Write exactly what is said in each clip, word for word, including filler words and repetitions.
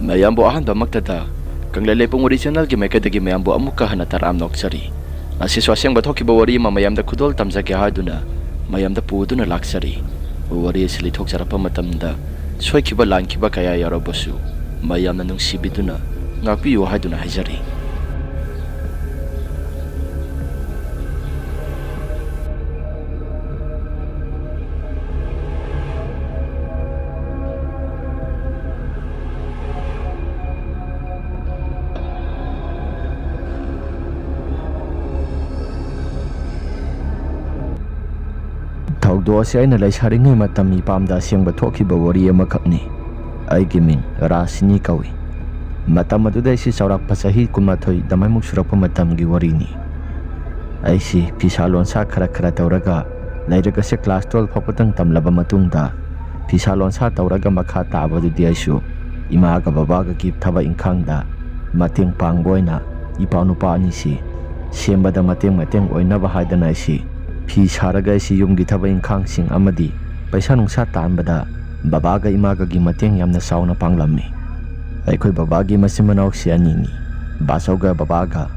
ꯃꯌꯥꯝꯕꯨ ꯑꯍꯥꯟꯕꯃꯛꯇꯗ ꯀꯪꯂꯩ ꯂꯩꯄꯨꯡ ꯋꯥꯔꯤ ꯆꯦꯅꯦꯜꯒꯤ ꯃꯥꯏꯀꯩꯗꯒꯤ ꯃꯌꯥꯝꯕꯨ ꯑꯃꯨꯛꯀ ꯍꯟꯅ ꯇꯔꯥꯝꯅ ꯑꯣꯛꯆꯔꯤ꯫ ꯉꯁꯤꯁꯨ ꯑꯁꯦꯡꯕ ꯊꯣꯛꯈꯤꯕ ꯋꯥꯔꯤ ꯑꯃ ꯃꯌꯥꯝꯗ ꯈꯨꯗꯣꯜ ꯇꯝꯖꯒꯦ ꯍꯥꯏꯗꯨꯅ ꯃꯌꯥꯝꯗ ꯄꯨꯗꯨꯅ ꯂꯥꯛꯆꯔꯤ꯫ ꯋꯥꯔꯤ ꯑꯁꯤ ꯂꯤꯊꯣꯛꯆꯔꯛꯄ ꯃꯇꯝꯗ ꯁꯣꯏꯈꯤꯕ ꯂꯥꯟꯈꯤꯕ ꯀꯌꯥ ꯌꯥꯎꯔꯕꯁꯨ ꯃꯌꯥꯝꯅ ꯅꯨꯡꯁꯤꯕꯤꯗꯨꯅ ꯉꯥꯛꯄꯤꯌꯨ ꯍꯥꯏꯗꯨꯅ ꯍꯥꯏꯖꯔꯤ꯫ ꯊꯧꯗꯣꯛ ꯑꯁꯤ ꯑꯩꯅ ꯂꯩꯁꯥꯔꯤꯉꯩ ꯃꯇꯝ ꯃꯤꯄꯥꯝꯗ ꯑꯁꯦꯡꯕ ꯊꯣꯛꯈꯤꯕ ꯋꯥꯔꯤ ꯑꯃꯈꯛꯅꯤ꯫ ꯑꯩꯒꯤ ꯃꯤꯡ ꯔꯥꯁꯤꯅꯤ ꯀꯧꯏ꯫ ꯃꯇꯝ ꯑꯗꯨꯗ ꯑꯩꯁꯤ ꯆꯥꯎꯔꯥꯛꯄ ꯆꯍꯤ ꯀꯨꯟꯃꯥꯊꯣꯏ ꯑꯗꯨꯃꯥꯏꯃꯨꯛ ꯁꯨꯔꯛꯄ ꯃꯇꯝꯒꯤ ꯋꯥꯔꯤꯅꯤ꯫ ꯑꯩꯁꯤ ꯐꯤꯁꯥ ꯂꯣꯟꯁꯥ ꯈꯔ ꯈꯔ ꯇꯧꯔꯒ ꯂꯥꯏꯔꯤꯛ ꯑꯁꯦ ꯀ꯭ꯂꯥꯁ ꯇꯨꯌꯦꯜꯐ ꯐꯥꯎꯕꯇꯪ ꯇꯝꯂꯕ ꯃꯇꯨꯡꯗ ꯐꯤꯁꯥ ꯂꯣꯟꯁꯥ ꯇꯧꯔꯒ ꯃꯈꯥ ꯇꯥꯕꯗꯨꯗꯤ ꯑꯩꯁꯨ ꯏꯃꯥꯒ ꯕꯕꯥꯒꯒꯤ ꯊꯕꯛ ꯏꯪꯈꯥꯡꯗ ꯃꯇꯦꯡ ꯄꯥꯡꯕ ꯑꯣꯏꯅ ꯏꯄꯥ ꯅꯨꯄꯥ ꯑꯅꯤꯁꯤ ꯁꯦꯝꯕꯗ ꯃꯇꯦꯡ ꯃꯇꯦꯡ ꯑꯣꯏꯅꯕ ꯍꯥꯏꯗꯅ ꯑꯩꯁꯤ ꯐꯤ ꯁꯥꯔꯒ ꯑꯩꯁꯤ ꯌꯨꯝꯒꯤ ꯊꯕꯛ ꯏꯪꯈꯥꯡꯁꯤꯡ ꯑꯃꯗꯤ ꯄꯩꯁꯥ ꯅꯨꯡꯁꯥ ꯇꯥꯟꯕꯗ ꯕꯕꯥꯒ ꯏꯃꯥꯒꯒꯤ ꯃꯇꯦꯡ ꯌꯥꯝꯅ ꯆꯥꯎꯅ ꯄꯥꯡꯂꯝꯃꯤ꯫ ꯑꯩꯈꯣꯏ ꯕꯕꯥꯒꯤ ꯃꯆꯤꯟ ꯃꯅꯥꯎꯁꯤ ꯑꯅꯤꯅꯤ, ꯕꯥꯆꯧꯒ ꯕꯕꯥꯒ꯫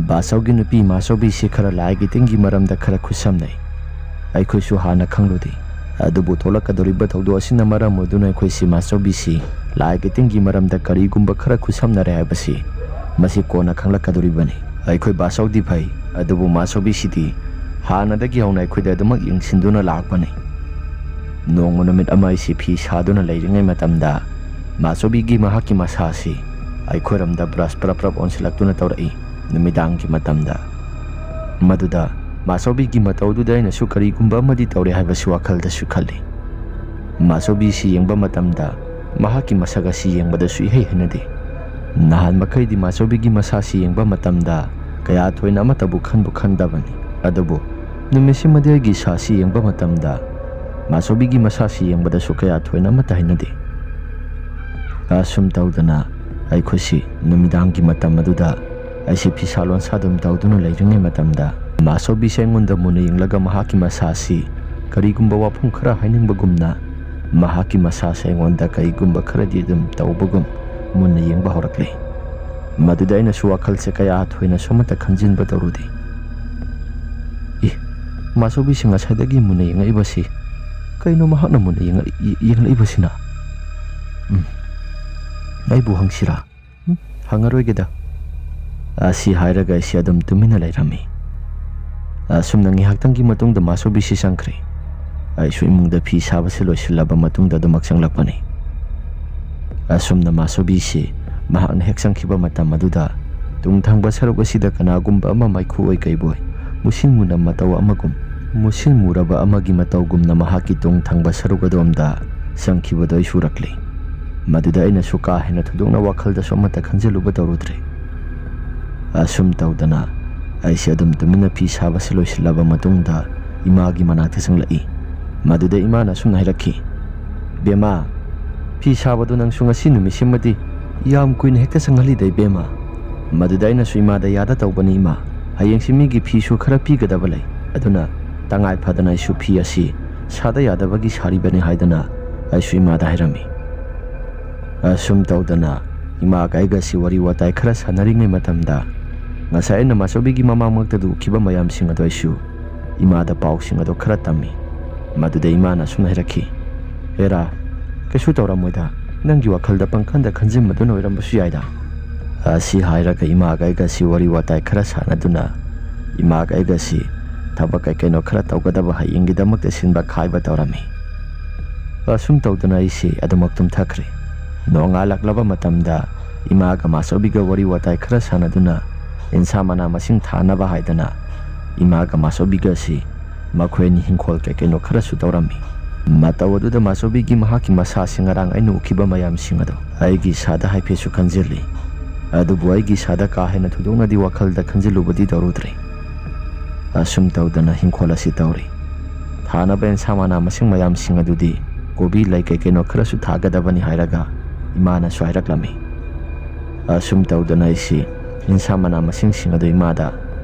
ꯕꯥꯆꯧꯒꯤ ꯅꯨꯄꯤ ꯃꯥꯆꯧꯕꯤꯁꯤ ꯈꯔ ꯂꯥꯏꯒꯤ ꯇꯤꯟꯒꯤ ꯃꯔꯝꯗ ꯈꯔ ꯈꯨꯠꯁꯝꯅꯩ꯫ ꯑꯩꯈꯣꯏꯁꯨ ꯍꯥꯟꯅ ꯈꯪꯂꯨꯗꯦ꯫ ꯑꯗꯨꯕꯨ ꯊꯣꯛꯂꯛꯀꯗꯧꯔꯤꯕ ꯊꯧꯗꯣꯛ ꯑꯁꯤꯅ ꯃꯔꯝ ꯑꯣꯏꯗꯨꯅ ꯑꯩꯈꯣꯏꯁꯤ ꯃꯥꯆꯧꯕꯤꯁꯤ ꯂꯥꯏꯒꯤ ꯇꯤꯟꯒꯤ ꯃꯔꯝꯗ ꯀꯔꯤꯒꯨꯝꯕ ꯈꯔ ꯈꯨꯠꯁꯝꯅꯔꯦ ꯍꯥꯏꯕꯁꯤ ꯃꯁꯤ ꯀꯣꯟꯅ ꯈꯪꯂꯛꯀꯗꯧꯔꯤꯕꯅꯤ꯫ ꯑꯩꯈꯣꯏ ꯕꯥꯆꯧꯗꯤ ꯐꯩ, ꯑꯗꯨꯕꯨ ꯃꯥꯆꯧꯕꯤꯁꯤꯗꯤ ꯍꯥꯟꯅꯗꯒꯤ ꯍꯧꯅ ꯑꯩꯈꯣꯏꯗ ꯑꯗꯨꯃꯛ ꯌꯦꯡꯁꯤꯟꯗꯨꯅ ꯂꯥꯛꯄꯅꯤ꯫ ꯅꯣꯡꯃ ꯅꯨꯃꯤꯠ ꯑꯃ ꯑꯩꯁꯤ ꯐꯤ ꯁꯥꯗꯨꯅ ꯂꯩꯔꯤꯉꯩ ꯃꯇꯝꯗ ꯃꯥꯆꯧꯕꯤꯒꯤ ꯃꯍꯥꯛꯀꯤ ꯃꯁꯥꯁꯤ ꯑꯩꯈꯣꯏꯔꯣꯝꯗ ꯕ꯭ꯔꯁ ꯄ꯭ꯔꯞ ꯄ꯭ꯔꯞ ꯑꯣꯟꯁꯤꯜꯂꯛꯇꯨꯅ ꯇꯧꯔꯛꯏ꯫ ꯅꯨꯃꯤꯗꯥꯡꯒꯤ ꯃꯇꯝꯗ꯫ ꯃꯗꯨꯗ ꯃꯥꯆꯧꯕꯤꯒꯤ ꯃꯇꯧꯗꯨꯗ ꯑꯩꯅꯁꯨ ꯀꯔꯤꯒꯨꯝꯕ ꯑꯃꯗꯤ ꯇꯧꯔꯦ ꯍꯥꯏꯕꯁꯤ ꯋꯥꯈꯜꯗꯁꯨ ꯈꯜꯂꯤ꯫ ꯃꯥꯆꯧꯕꯤꯁꯤ ꯌꯦꯡꯕ ꯃꯇꯝꯗ ꯃꯍꯥꯛꯀꯤ ꯃꯁꯛ ꯑꯁꯤ ꯌꯦꯡꯕꯗꯁꯨ ꯏꯍꯩ ꯍꯩꯅꯗꯦ꯫ ꯅꯍꯥꯟ ꯃꯈꯩꯗꯤ ꯃꯥꯆꯧꯕꯤꯒꯤ ꯃꯁꯥꯁꯤ ꯌꯦꯡꯕ ꯃꯇꯝꯗ ꯀꯌꯥ ꯊꯣꯏꯅ ꯑꯃꯠꯇꯕꯨ ꯈꯟꯕꯨ ꯈꯟꯗꯕꯅꯤ꯫ ꯑꯗꯨꯕꯨ ꯅꯨꯃꯤꯠꯁꯤꯃꯗꯤ ꯑꯩꯒꯤ ꯏꯁꯥꯁꯤ ꯌꯦꯡꯕ ꯃꯇꯝꯗ ꯃꯥꯆꯧꯕꯤꯒꯤ ꯃꯁꯥꯁꯤ ꯌꯦꯡꯕꯗꯁꯨ ꯀꯌꯥ ꯊꯣꯏꯅ ꯑꯃꯠꯇ ꯍꯩꯅꯗꯦ꯫ ꯑꯁꯨꯝ ꯇꯧꯗꯅ ꯑꯩꯈꯣꯏꯁꯤ ꯅꯨꯃꯤꯗꯥꯡꯒꯤ ꯃꯇꯝ ꯑꯗꯨꯗ ꯑꯩꯁꯤ ꯐꯤꯁꯥ ꯂꯣꯟꯁꯥ ꯑꯗꯨꯝ ꯇꯧꯗꯨꯅ ꯂꯩꯔꯤꯉꯩ ꯃꯇꯝꯗ ꯃꯥꯆꯧꯕꯤꯁꯦ ꯑꯩꯉꯣꯟꯗ ꯃꯨꯟꯅ ꯌꯦꯡꯂꯒ ꯃꯍꯥꯛꯀꯤ ꯃꯁꯥꯁꯤ ꯀꯔꯤꯒꯨꯝꯕ ꯋꯥꯐꯝ ꯈꯔ ꯍꯥꯏꯅꯤꯡꯕꯒꯨꯝꯅ ꯃꯍꯥꯛꯀꯤ ꯃꯁꯥꯁꯦ ꯑꯩꯉꯣꯟꯗ ꯀꯔꯤꯒꯨꯝꯕ ꯈꯔꯗꯤ ꯑꯗꯨꯝ ꯇꯧꯕꯒꯨꯝ ꯃꯨꯟꯅ ꯌꯦꯡꯕ ꯍꯧꯔꯛꯂꯦ꯫ ꯃꯗꯨꯗ ꯑꯩꯅꯁꯨ ꯋꯥꯈꯜꯁꯦ ꯀꯌꯥ ꯊꯣꯏꯅꯁꯨ ꯑꯃꯠꯇ ꯈꯟꯖꯤꯟꯕ ꯇꯧꯔꯨꯗꯦ꯫ "ꯏ, ꯃꯥꯆꯧꯕꯤꯁꯤ ꯉꯁꯥꯏꯗꯒꯤ ꯃꯨꯟꯅ ꯌꯦꯡꯉꯛꯏꯕꯁꯤ ꯀꯩꯅꯣ? ꯃꯍꯥꯛꯅ ꯃꯨꯟꯅ ꯌꯦꯡꯉꯛ-, ꯌꯦꯡꯂꯛꯏꯕꯁꯤꯅ? ꯎꯝ, ꯑꯩꯕꯨ ꯍꯪꯁꯤꯔꯥ? ꯎꯝ, ꯍꯪꯉꯔꯣꯏꯒꯦꯗ"꯫ ꯑꯁꯤ ꯍꯥꯏꯔꯒ ꯑꯩꯁꯦ ꯑꯗꯨꯝ ꯇꯨꯃꯤꯟꯅ ꯂꯩꯔꯝꯃꯤ꯫ ꯑꯁꯨꯝꯅ ꯉꯥꯏꯍꯥꯛꯇꯪꯒꯤ ꯃꯇꯨꯡꯗ ꯃꯥꯆꯧꯕꯤꯁꯤ ꯆꯪꯈ꯭ꯔꯦ꯫ ꯑꯩꯁꯨ ꯏꯃꯨꯡꯗ ꯐꯤ ꯁꯥꯕꯁꯤ ꯂꯣꯏꯁꯤꯜꯂꯕ ꯃꯇꯨꯡꯗ ꯑꯗꯨꯃꯛ ꯆꯪꯂꯛꯄꯅꯤ꯫ ꯑꯁꯨꯝꯅ ꯃꯥꯆꯧꯕꯤꯁꯤ ꯃꯍꯥꯛꯅ ꯍꯦꯛ ꯆꯪꯈꯤꯕ ꯃꯇꯝ ꯑꯗꯨꯗ ꯇꯨꯡ ꯊꯪꯕ ꯁꯔꯨꯛ ꯑꯁꯤꯗ ꯀꯅꯥꯒꯨꯝꯕ ꯑꯃ ꯃꯩꯈꯨ ꯑꯣꯏ ꯀꯩꯕꯣꯏ ꯃꯨꯁꯤꯟ ꯃꯨꯅ ꯃꯇꯧ ꯑꯃꯒꯨꯝ, ꯃꯨꯁꯤꯟ ꯃꯨꯔꯕ ꯑꯃꯒꯤ ꯃꯇꯧꯒꯨꯝꯅ ꯃꯍꯥꯛꯀꯤ ꯇꯨꯡ ꯊꯪꯕ ꯁꯔꯨꯛ ꯑꯗꯣꯝꯗ ꯆꯪꯈꯤꯕꯗꯣ ꯑꯩꯁꯨ ꯎꯔꯛꯂꯦ꯫ ꯃꯗꯨꯗ ꯑꯩꯅꯁꯨ ꯀꯥ ꯍꯦꯟꯅ ꯊꯣꯏꯗꯣꯛꯅ ꯋꯥꯈꯜꯗꯁꯨ ꯑꯃꯠꯇ ꯈꯟꯖꯤꯜꯂꯨꯕ ꯇꯧꯔꯨꯗ꯭ꯔꯦ꯫ ꯑꯁꯨꯝ ꯇꯧꯗꯅ ꯑꯩꯁꯦ ꯑꯗꯨꯝ ꯇꯨꯃꯤꯟꯅ ꯐꯤ ꯁꯥꯕꯁꯤ ꯂꯣꯏꯁꯤꯜꯂꯕ ꯃꯇꯨꯡꯗ ꯏꯃꯥꯒꯤ ꯃꯅꯥꯛꯇ ꯆꯪꯂꯛꯏ꯫ ꯃꯗꯨꯗ ꯏꯃꯥꯅ ꯑꯁꯨꯝꯅ ꯍꯥꯏꯔꯛꯈꯤ, "ꯕꯦꯝꯃ, ꯐꯤ ꯁꯥꯕꯗꯨ ꯅꯪꯁꯨ ꯉꯁꯤ ꯅꯨꯃꯤꯠꯁꯤꯃꯗꯤ ꯌꯥꯝ ꯀꯨꯏꯅ ꯍꯦꯛꯇ ꯆꯪꯍꯜꯂꯤꯗ ꯏꯕꯦꯝꯃ"꯫ ꯃꯗꯨꯗ ꯑꯩꯅꯁꯨ ꯏꯃꯥꯗ, "ꯌꯥꯗ ꯇꯧꯕꯅꯤ ꯏꯃꯥ, ꯍꯌꯦꯡꯁꯤ ꯃꯤꯒꯤ ꯐꯤꯁꯨ ꯈꯔ ꯄꯤꯒꯗꯕ ꯂꯩ, ꯑꯗꯨꯅ ꯇꯉꯥꯏ ꯐꯗꯅ ꯑꯩꯁꯨ ꯐꯤ ꯑꯁꯤ ꯁꯥꯗ ꯌꯥꯗꯕꯒꯤ ꯁꯥꯔꯤꯕꯅꯤ" ꯍꯥꯏꯗꯅ ꯑꯩꯁꯨ ꯏꯃꯥꯗ ꯍꯥꯏꯔꯝꯃꯤ꯫ ꯑꯁꯨꯝ ꯇꯧꯗꯅ ꯏꯃꯥꯒ ꯑꯩꯒꯁꯤ ꯋꯥꯔꯤ ꯋꯥꯇꯥꯏ ꯈꯔ ꯁꯥꯟꯅꯔꯤꯉꯩ ꯃꯇꯝꯗ, ꯉꯁꯥꯏ ꯑꯩꯅ ꯃꯥꯆꯧꯕꯤꯒꯤ ꯃꯃꯥꯡꯃꯛꯇꯗ ꯎꯈꯤꯕ ꯃꯌꯥꯝꯁꯤꯡ ꯑꯗꯣ ꯑꯩꯁꯨ ꯏꯃꯥꯗ ꯄꯥꯎꯁꯤꯡ ꯑꯗꯣ ꯈꯔ ꯇꯝꯃꯤ꯫ ꯃꯗꯨꯗ ꯏꯃꯥꯅ ꯑꯁꯨꯝꯅ ꯍꯥꯏꯔꯛꯈꯤ, "ꯍꯦꯔꯥ, ꯀꯩꯁꯨ ꯇꯧꯔꯝꯃꯣꯏꯗ, ꯅꯪꯒꯤ ꯋꯥꯈꯜꯗ ꯄꯪꯈꯟꯗ ꯈꯟꯖꯤꯟꯕꯗꯨꯅ ꯑꯣꯏꯔꯝꯕꯁꯨ ꯌꯥꯏꯗ"꯫ ꯑꯁꯤ ꯍꯥꯏꯔꯒ ꯏꯃꯥꯒ ꯑꯩꯒꯁꯤ ꯋꯥꯔꯤ ꯋꯥꯇꯥꯏ ꯈꯔ ꯁꯥꯟꯅꯗꯨꯅ ꯏꯃꯥꯒ ꯑꯩꯒꯁꯤ ꯊꯕꯛ ꯀꯩ ꯀꯩꯅꯣ ꯈꯔ ꯇꯧꯒꯗꯕ ꯍꯌꯦꯡꯒꯤꯗꯃꯛꯇ ꯁꯤꯟꯕ ꯈꯥꯏꯕ ꯇꯧꯔꯝꯃꯤ꯫ ꯑꯁꯨꯝ ꯇꯧꯗꯅ ꯑꯩꯁꯤ ꯑꯗꯨꯃꯛ ꯇꯨꯝꯊꯈ꯭ꯔꯦ꯫ ꯅꯣꯡꯉꯥꯜꯂꯛꯂꯕ ꯃꯇꯝꯗ ꯏꯃꯥꯒ ꯃꯥꯆꯧꯕꯤꯒ ꯋꯥꯔꯤ ꯋꯥꯇꯥꯏ ꯈꯔ ꯁꯥꯟꯅꯗꯨꯅ ꯏꯟꯁꯥ ꯃꯅꯥ ꯃꯁꯤꯡ ꯊꯥꯅꯕ ꯍꯥꯏꯗꯅ ꯏꯃꯥꯒ ꯃꯥꯆꯧꯕꯤꯒꯁꯤ ꯃꯈꯣꯏ ꯑꯅꯤ ꯍꯤꯡꯈꯣꯜ ꯀꯩ ꯀꯩꯅꯣ ꯈꯔꯁꯨ ꯇꯧꯔꯝꯃꯤ꯫ ꯃꯇꯧ ꯑꯗꯨꯗ ꯃꯥꯆꯧꯕꯤꯒꯤ ꯃꯍꯥꯛꯀꯤ ꯃꯁꯥꯁꯤ ꯉꯔꯥꯡ ꯑꯩꯅ ꯎꯈꯤꯕ ꯃꯌꯥꯝꯁꯤꯡ ꯑꯗꯣ ꯑꯩꯒꯤ ꯏꯁꯥꯗ ꯍꯥꯏꯐꯦꯠꯁꯨ ꯈꯟꯖꯤꯜꯂꯤ꯫ ꯑꯗꯨꯕꯨ ꯑꯩꯒꯤ ꯏꯁꯥꯗ ꯀꯥ ꯍꯦꯟꯅ ꯊꯣꯏꯗꯣꯛꯅꯗꯤ ꯋꯥꯈꯜꯗ ꯈꯟꯖꯤꯜꯂꯨꯕꯗꯤ ꯇꯧꯔꯨꯗ꯭ꯔꯦ꯫ ꯑꯁꯨꯝ ꯇꯧꯗꯅ ꯍꯤꯡꯈꯣꯜ ꯑꯁꯤ ꯇꯧꯔꯤ꯫ ꯊꯥꯅꯕ ꯑꯦꯟꯁꯥ ꯃꯅꯥ ꯃꯁꯤꯡ ꯃꯌꯥꯝꯁꯤꯡ ꯑꯗꯨꯗꯤ ꯀꯣꯕꯤ ꯂꯩ ꯀꯩ ꯀꯩꯅꯣ ꯈꯔꯁꯨ ꯊꯥꯒꯗꯕꯅꯤ ꯍꯥꯏꯔꯒ ꯏꯃꯥꯅꯁꯨ ꯍꯥꯏꯔꯛꯂꯝꯃꯤ꯫ ꯑꯁꯨꯝ ꯇꯧꯗꯅ ꯑꯩꯁꯤ ꯏꯟꯁꯥ ꯃꯅꯥ ꯃꯁꯤꯡꯁꯤꯡ ꯑꯗꯨ ꯏꯃꯥꯗ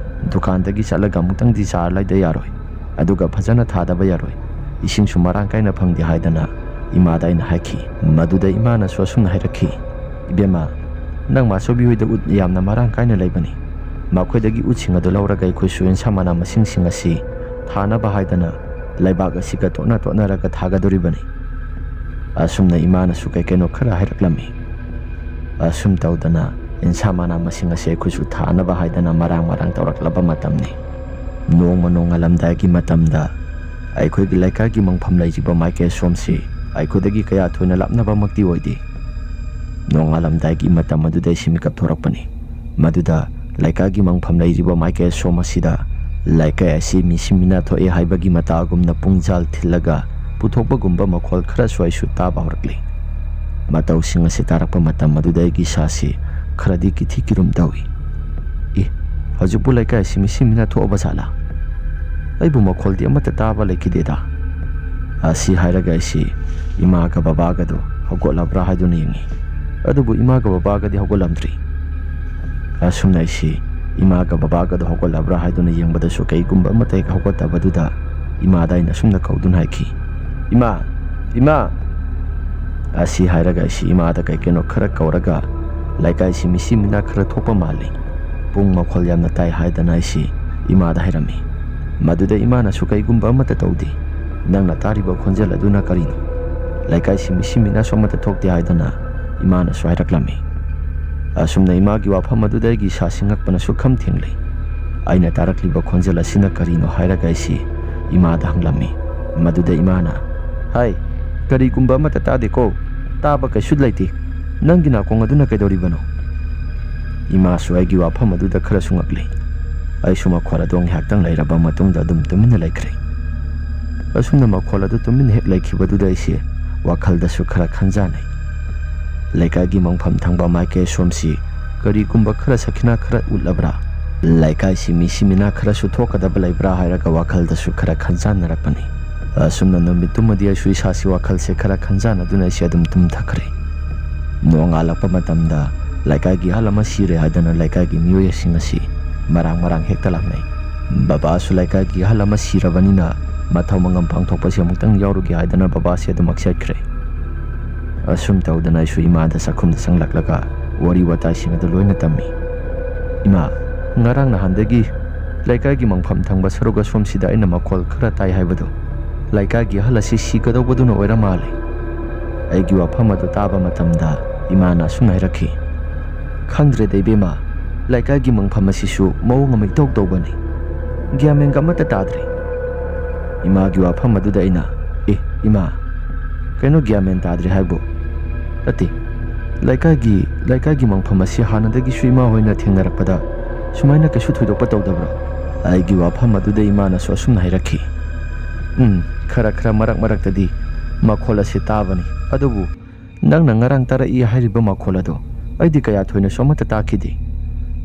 ꯗꯨꯀꯥꯟꯗꯒꯤ ꯆꯠꯂꯒ ꯑꯃꯨꯛꯇꯪꯗꯤ ꯆꯥꯔ ꯂꯩꯗ ꯌꯥꯔꯣꯏ, ꯑꯗꯨꯒ ꯐꯖꯅ ꯊꯥꯗꯕ ꯌꯥꯔꯣꯏ, ꯏꯁꯤꯡꯁꯨ ꯃꯔꯥꯡ ꯀꯥꯏꯅ ꯐꯪꯗꯦ ꯍꯥꯏꯗꯅ ꯏꯃꯥꯗ ꯑꯩꯅ ꯍꯥꯏꯈꯤ꯫ ꯃꯗꯨꯗ ꯏꯃꯥꯅꯁꯨ ꯑꯁꯨꯝꯅ ꯍꯥꯏꯔꯛꯈꯤ, "ꯏꯕꯦꯝꯃ, ꯅꯪ ꯃꯥꯆꯧꯕꯤ ꯍꯣꯏꯗ ꯎꯠ ꯌꯥꯝꯅ ꯃꯔꯥꯡ ꯀꯥꯏꯅ ꯂꯩꯕꯅꯤ꯫ ꯃꯈꯣꯏꯗꯒꯤ ꯎꯠꯁꯤꯡ ꯑꯗꯨ ꯂꯧꯔꯒ ꯑꯩꯈꯣꯏꯁꯨ ꯌꯦꯟꯁꯥ ꯃꯅꯥ ꯃꯁꯤꯡꯁꯤꯡ ꯑꯁꯤ ꯊꯥꯅꯕ ꯍꯥꯏꯗꯅ ꯂꯩꯕꯥꯛ ꯑꯁꯤꯒ ꯇꯣꯠꯅ ꯇꯣꯠꯅꯔꯒ ꯊꯥꯒꯗꯧꯔꯤꯕꯅꯤ"꯫ ꯑꯁꯨꯝꯅ ꯏꯃꯥꯅꯁꯨ ꯀꯩ ꯀꯩꯅꯣ ꯈꯔ ꯍꯥꯏꯔꯛꯂꯝꯃꯤ꯫ ꯑꯁꯨꯝ ꯇꯧꯗꯅ ꯌꯦꯟꯁꯥ ꯃꯅꯥ ꯃꯁꯤꯡ ꯑꯁꯤ ꯑꯩꯈꯣꯏꯁꯨ ꯊꯥꯅꯕ ꯍꯥꯏꯗꯅ ꯃꯔꯥꯡ ꯃꯔꯥꯡ ꯇꯧꯔꯛꯂꯕ ꯃꯇꯝꯅꯤ꯫ ꯅꯣꯡꯃ ꯅꯣꯡꯉꯥꯜꯂꯝꯗꯥꯏꯒꯤ ꯃꯇꯝꯗ ꯑꯩꯈꯣꯏꯒꯤ ꯂꯩꯀꯥꯏꯒꯤ ꯃꯪꯐꯝ ꯂꯩꯔꯤꯕ ꯃꯥꯏꯀꯩ ꯑꯁꯣꯝꯁꯤ ꯑꯩꯈꯣꯏꯗꯒꯤ ꯀꯌꯥ ꯊꯣꯏꯅ ꯂꯥꯞꯅꯕꯃꯛꯇꯤ ꯑꯣꯏꯗꯦ꯫ ꯅꯣꯡꯉꯥꯜꯂꯝꯗꯥꯏꯒꯤ ꯃꯇꯝ ꯑꯗꯨꯗ ꯑꯩꯁꯤ ꯃꯤꯀꯞ ꯊꯣꯔꯛꯄꯅꯤ꯫ ꯃꯗꯨꯗ ꯂꯩꯀꯥꯏꯒꯤ ꯃꯪꯐꯝ ꯂꯩꯔꯤꯕ ꯃꯥꯏꯀꯩ ꯑꯁꯣꯝ ꯑꯁꯤꯗ ꯂꯩꯀꯥꯏ ꯑꯁꯤ ꯃꯤꯁꯤ ꯃꯤꯅꯥ ꯊꯣꯛꯑꯦ ꯍꯥꯏꯕꯒꯤ ꯃꯇꯥꯒꯨꯝꯅ ꯄꯨꯡꯖꯥꯜ ꯊꯤꯜꯂꯒ ꯄꯨꯊꯣꯛꯄꯒꯨꯝꯕ ꯃꯈꯣꯜ ꯈꯔꯁꯨ ꯑꯩꯁꯨ ꯇꯥꯕ ꯍꯧꯔꯛꯂꯤ꯫ ꯃꯇꯧꯁꯤꯡ ꯑꯁꯤ ꯇꯥꯔꯛꯄ ꯃꯇꯝ ꯑꯗꯨꯗ ꯑꯩꯒꯤ ꯏꯁꯥꯁꯤ ꯈꯔꯗꯤ ꯀꯤꯊꯤ ꯀꯤꯔꯨꯝ ꯇꯧꯏ꯫ "ꯑꯦ, ꯍꯧꯖꯤꯛꯄꯨ ꯂꯩꯀꯥꯏ ꯑꯁꯤ ꯃꯤꯁꯤ ꯃꯤꯅꯥ ꯊꯣꯛꯑꯕ ꯖꯥꯠꯂꯥ? ꯑꯩꯕꯨ ꯃꯈꯣꯜꯗꯤ ꯑꯃꯠꯇ ꯇꯥꯕ ꯂꯩꯈꯤꯗꯦꯗ"꯫ ꯑꯁꯤ ꯍꯥꯏꯔꯒ ꯑꯩꯁꯤ ꯏꯃꯥꯒ ꯕꯕꯥꯒꯗꯣ ꯍꯧꯒꯠꯂꯕ꯭ꯔꯥ ꯍꯥꯏꯗꯨꯅ ꯌꯦꯡꯉꯤ꯫ ꯑꯗꯨꯕꯨ ꯏꯃꯥꯒ ꯕꯕꯥꯒꯗꯤ ꯍꯧꯒꯠꯂꯝꯗ꯭ꯔꯤ꯫ ꯑꯁꯨꯝꯅ ꯑꯩꯁꯤ ꯏꯃꯥꯒ ꯕꯕꯥꯒꯗꯣ ꯍꯧꯒꯠꯂꯕ꯭ꯔꯥ ꯍꯥꯏꯗꯨꯅ ꯌꯦꯡꯕꯗꯁꯨ ꯀꯩꯒꯨꯝꯕ ꯑꯃꯠꯇ ꯍꯦꯛ ꯍꯧꯒꯠꯇꯕꯗꯨꯗ ꯏꯃꯥꯗ ꯑꯩꯅ ꯑꯁꯨꯝꯅ ꯀꯧꯗꯨꯅ ꯍꯥꯏꯈꯤ, "ꯏꯃꯥ, ꯏꯃꯥ!" ꯑꯁꯤ ꯍꯥꯏꯔꯒ ꯑꯩꯁꯤ ꯏꯃꯥꯗ ꯀꯩ ꯀꯩꯅꯣ ꯈꯔ ꯀꯧꯔꯒ ꯂꯩꯀꯥꯏꯁꯤ ꯃꯤꯁꯤ ꯃꯤꯅꯥ ꯈꯔ ꯊꯣꯛꯄ ꯃꯥꯜꯂꯤ꯫ ꯄꯨꯡ ꯃꯈꯣꯜ ꯌꯥꯝꯅ ꯇꯥꯏ ꯍꯥꯏꯗꯅ ꯑꯩꯁꯤ ꯏꯃꯥꯗ ꯍꯥꯏꯔꯝꯃꯤ꯫ ꯃꯗꯨꯗ ꯏꯃꯥꯅꯁꯨ ꯀꯩꯒꯨꯝꯕ ꯑꯃꯠꯇ ꯇꯧꯗꯦ꯫ "ꯅꯪꯅ ꯇꯥꯔꯤꯕ ꯈꯣꯟꯖꯦꯜ ꯑꯗꯨꯅ ꯀꯔꯤꯅꯣ? ꯂꯩꯀꯥꯏꯁꯤ ꯃꯤꯁꯤ ꯃꯤꯅꯥꯁꯨ ꯑꯃꯠꯇ ꯊꯣꯛꯇꯦ" ꯍꯥꯏꯗꯅ ꯏꯃꯥꯅꯁꯨ ꯍꯥꯏꯔꯛꯂꯝꯃꯤ꯫ ꯑꯁꯨꯝꯅ ꯏꯃꯥꯒꯤ ꯋꯥꯐꯝ ꯑꯗꯨꯗ ꯑꯩꯒꯤ ꯏꯁꯥꯁꯤ ꯉꯛꯄꯅꯁꯨ ꯈꯝ ꯊꯦꯡꯂꯤ꯫ ꯑꯩꯅ ꯇꯥꯔꯛꯂꯤꯕ ꯈꯣꯟꯖꯦꯜ ꯑꯁꯤꯅ ꯀꯔꯤꯅꯣ ꯍꯥꯏꯔꯒ ꯑꯩꯁꯤ ꯏꯃꯥꯗ ꯍꯪꯂꯝꯃꯤ꯫ ꯃꯗꯨꯗ ꯏꯃꯥꯅ, "ꯍꯥꯏ, ꯀꯔꯤꯒꯨꯝꯕ ꯑꯃꯠꯇ ꯇꯥꯗꯦꯀꯣ, ꯇꯥꯕ ꯀꯩꯁꯨ ꯂꯩꯇꯦ꯫ ꯅꯪꯒꯤ ꯅꯥꯀꯣꯡ ꯑꯗꯨꯅ ꯀꯩꯗꯧꯔꯤꯕꯅꯣ?" ꯏꯃꯥꯁꯨ ꯑꯩꯒꯤ ꯋꯥꯐꯝ ꯑꯗꯨꯗ ꯈꯔꯁꯨ ꯉꯛꯂꯤ꯫ ꯑꯩꯁꯨ ꯃꯈꯣꯜ ꯑꯗꯨ ꯉꯥꯏꯍꯥꯛꯇꯪ ꯂꯩꯔꯕ ꯃꯇꯨꯡꯗ ꯑꯗꯨꯝ ꯇꯨꯃꯤꯟꯅ ꯂꯩꯈ꯭ꯔꯦ꯫ ꯑꯁꯨꯝꯅ ꯃꯈꯣꯜ ꯑꯗꯨ ꯇꯨꯃꯤꯟꯅ ꯍꯦꯛ ꯂꯩꯈꯤꯕꯗꯨꯗ ꯑꯩꯁꯦ ꯋꯥꯈꯜꯗꯁꯨ ꯈꯔ ꯈꯟꯖꯥꯟꯅꯩ꯫ ꯂꯩꯀꯥꯏꯒꯤ ꯃꯪꯐꯝ ꯊꯪꯕ ꯃꯥꯏꯀꯩ ꯑꯁꯣꯝꯁꯤ ꯀꯔꯤꯒꯨꯝꯕ ꯈꯔ ꯁꯈꯤꯅꯥ ꯈꯔ ꯎꯠꯂꯕ꯭ꯔꯥ? ꯂꯩꯀꯥꯏꯁꯤ ꯃꯤꯁꯤ ꯃꯤꯅꯥ ꯈꯔꯁꯨ ꯊꯣꯛꯀꯗꯕ ꯂꯩꯕ꯭ꯔꯥ ꯍꯥꯏꯔꯒ ꯋꯥꯈꯜꯗꯁꯨ ꯈꯔ ꯈꯟꯖꯥꯟꯅꯔꯛꯄꯅꯤ꯫ ꯑꯁꯨꯝꯅ ꯅꯨꯃꯤꯠꯇꯨꯃꯗꯤ ꯑꯩꯁꯨ ꯏꯁꯥꯁꯤ ꯋꯥꯈꯜꯁꯦ ꯈꯔ ꯈꯟꯖꯥꯟꯅꯗꯨꯅ ꯑꯩꯁꯦ ꯑꯗꯨꯝ ꯇꯨꯝꯊꯈ꯭ꯔꯦ꯫ ꯅꯣꯡꯉꯥꯜꯂꯛꯄ ꯃꯇꯝꯗ ꯂꯩꯀꯥꯏꯒꯤ ꯑꯍꯜ ꯑꯃ ꯁꯤꯔꯦ ꯍꯥꯏꯗꯅ ꯂꯩꯀꯥꯏꯒꯤ ꯃꯤꯑꯣꯏꯁꯤꯡ ꯑꯁꯤ ꯃꯔꯥꯡ ꯃꯔꯥꯡ ꯍꯦꯛꯇ ꯂꯥꯛꯅꯩ꯫ ꯕꯕꯥꯁꯨ ꯂꯩꯀꯥꯏꯒꯤ ꯑꯍꯜ ꯑꯃ ꯁꯤꯔꯕꯅꯤꯅ ꯃꯊꯧ ꯃꯉꯝ ꯄꯥꯡꯊꯣꯛꯄꯁꯦ ꯑꯃꯨꯛꯇꯪ ꯌꯥꯎꯔꯨꯒꯦ ꯍꯥꯏꯗꯅ ꯕꯕꯥꯁꯦ ꯑꯗꯨꯃꯛ ꯆꯠꯈ꯭ꯔꯦ꯫ ꯑꯁꯨꯝ ꯇꯧꯗꯅ ꯑꯩꯁꯨ ꯏꯃꯥꯗ ꯆꯥꯛꯈꯨꯝꯗ ꯆꯪꯂꯛꯂꯒ ꯋꯥꯔꯤ ꯋꯥꯇꯥꯏꯁꯤꯡ ꯑꯗꯨ ꯂꯣꯏꯅ ꯇꯝꯃꯤ꯫ "ꯏꯃꯥ, ꯉꯔꯥꯡ ꯅꯍꯥꯟꯗꯒꯤ ꯂꯩꯀꯥꯏꯒꯤ ꯃꯪꯐꯝ ꯊꯪꯕ ꯁꯔꯨꯛ ꯑꯁꯣꯝꯁꯤꯗ ꯑꯩꯅ ꯃꯈꯣꯜ ꯈꯔ ꯇꯥꯏ ꯍꯥꯏꯕꯗꯨ ꯂꯩꯀꯥꯏꯒꯤ ꯑꯍꯜ ꯑꯁꯤ ꯁꯤꯒꯗꯧꯕꯗꯨꯅ ꯑꯣꯏꯔ ꯃꯥꯜꯂꯦ꯫" ꯑꯩꯒꯤ ꯋꯥꯐꯝ ꯑꯗꯨ ꯇꯥꯕ ꯃꯇꯝꯗ ꯏꯃꯥꯅ ꯑꯁꯨꯝꯅ ꯍꯥꯏꯔꯛꯈꯤ, "ꯈꯪꯗ꯭ꯔꯦꯗ ꯏꯕꯦꯝꯃ, ꯂꯩꯀꯥꯏꯒꯤ ꯃꯪꯐꯝ ꯑꯁꯤꯁꯨ ꯃꯑꯣꯡ ꯑꯃ ꯏꯇꯧ ꯇꯧꯕꯅꯤ꯫ ꯒ꯭ꯌꯥꯟ ꯃꯦꯟꯒ ꯑꯃꯠꯇ ꯇꯥꯗ꯭ꯔꯦ꯫" ꯏꯃꯥꯒꯤ ꯋꯥꯐꯝ ꯑꯗꯨꯗ ꯑꯩꯅ, "ꯑꯦ ꯏꯃꯥ, ꯀꯩꯅꯣ ꯒ꯭ꯌꯥꯟ ꯃꯦꯟ ꯇꯥꯗ꯭ꯔꯦ ꯍꯥꯏꯕꯨ? ꯅꯠꯇꯦ, ꯂꯩꯀꯥꯏꯒꯤ, ꯂꯩꯀꯥꯏꯒꯤ ꯃꯪꯐꯝ ꯑꯁꯤ ꯍꯥꯟꯅꯗꯒꯤꯁꯨ ꯏꯃꯥ ꯍꯣꯏꯅ ꯊꯦꯡꯅꯔꯛꯄꯗ ꯁꯨꯃꯥꯏꯅ ꯀꯩꯁꯨ ꯊꯣꯏꯗꯣꯛꯄ ꯇꯧꯗꯕ꯭ꯔꯣ?" ꯑꯩꯒꯤ ꯋꯥꯐꯝ ꯑꯗꯨꯗ ꯏꯃꯥꯅꯁꯨ ꯑꯁꯨꯝꯅ ꯍꯥꯏꯔꯛꯈꯤ, "ꯎꯝ, ꯈꯔ ꯈꯔ ꯃꯔꯛ ꯃꯔꯛꯇꯗꯤ ꯃꯈꯣꯜ ꯑꯁꯤ ꯇꯥꯕꯅꯤ, ꯑꯗꯨꯕꯨ ꯅꯪꯅ ꯉꯔꯥꯡ ꯇꯥꯔꯛꯏ ꯍꯥꯏꯔꯤꯕ ꯃꯈꯣꯜ ꯑꯗꯣ ꯑꯩꯗꯤ ꯀꯌꯥ ꯊꯣꯏꯅꯁꯨ ꯑꯃꯠꯇ ꯇꯥꯈꯤꯗꯦ꯫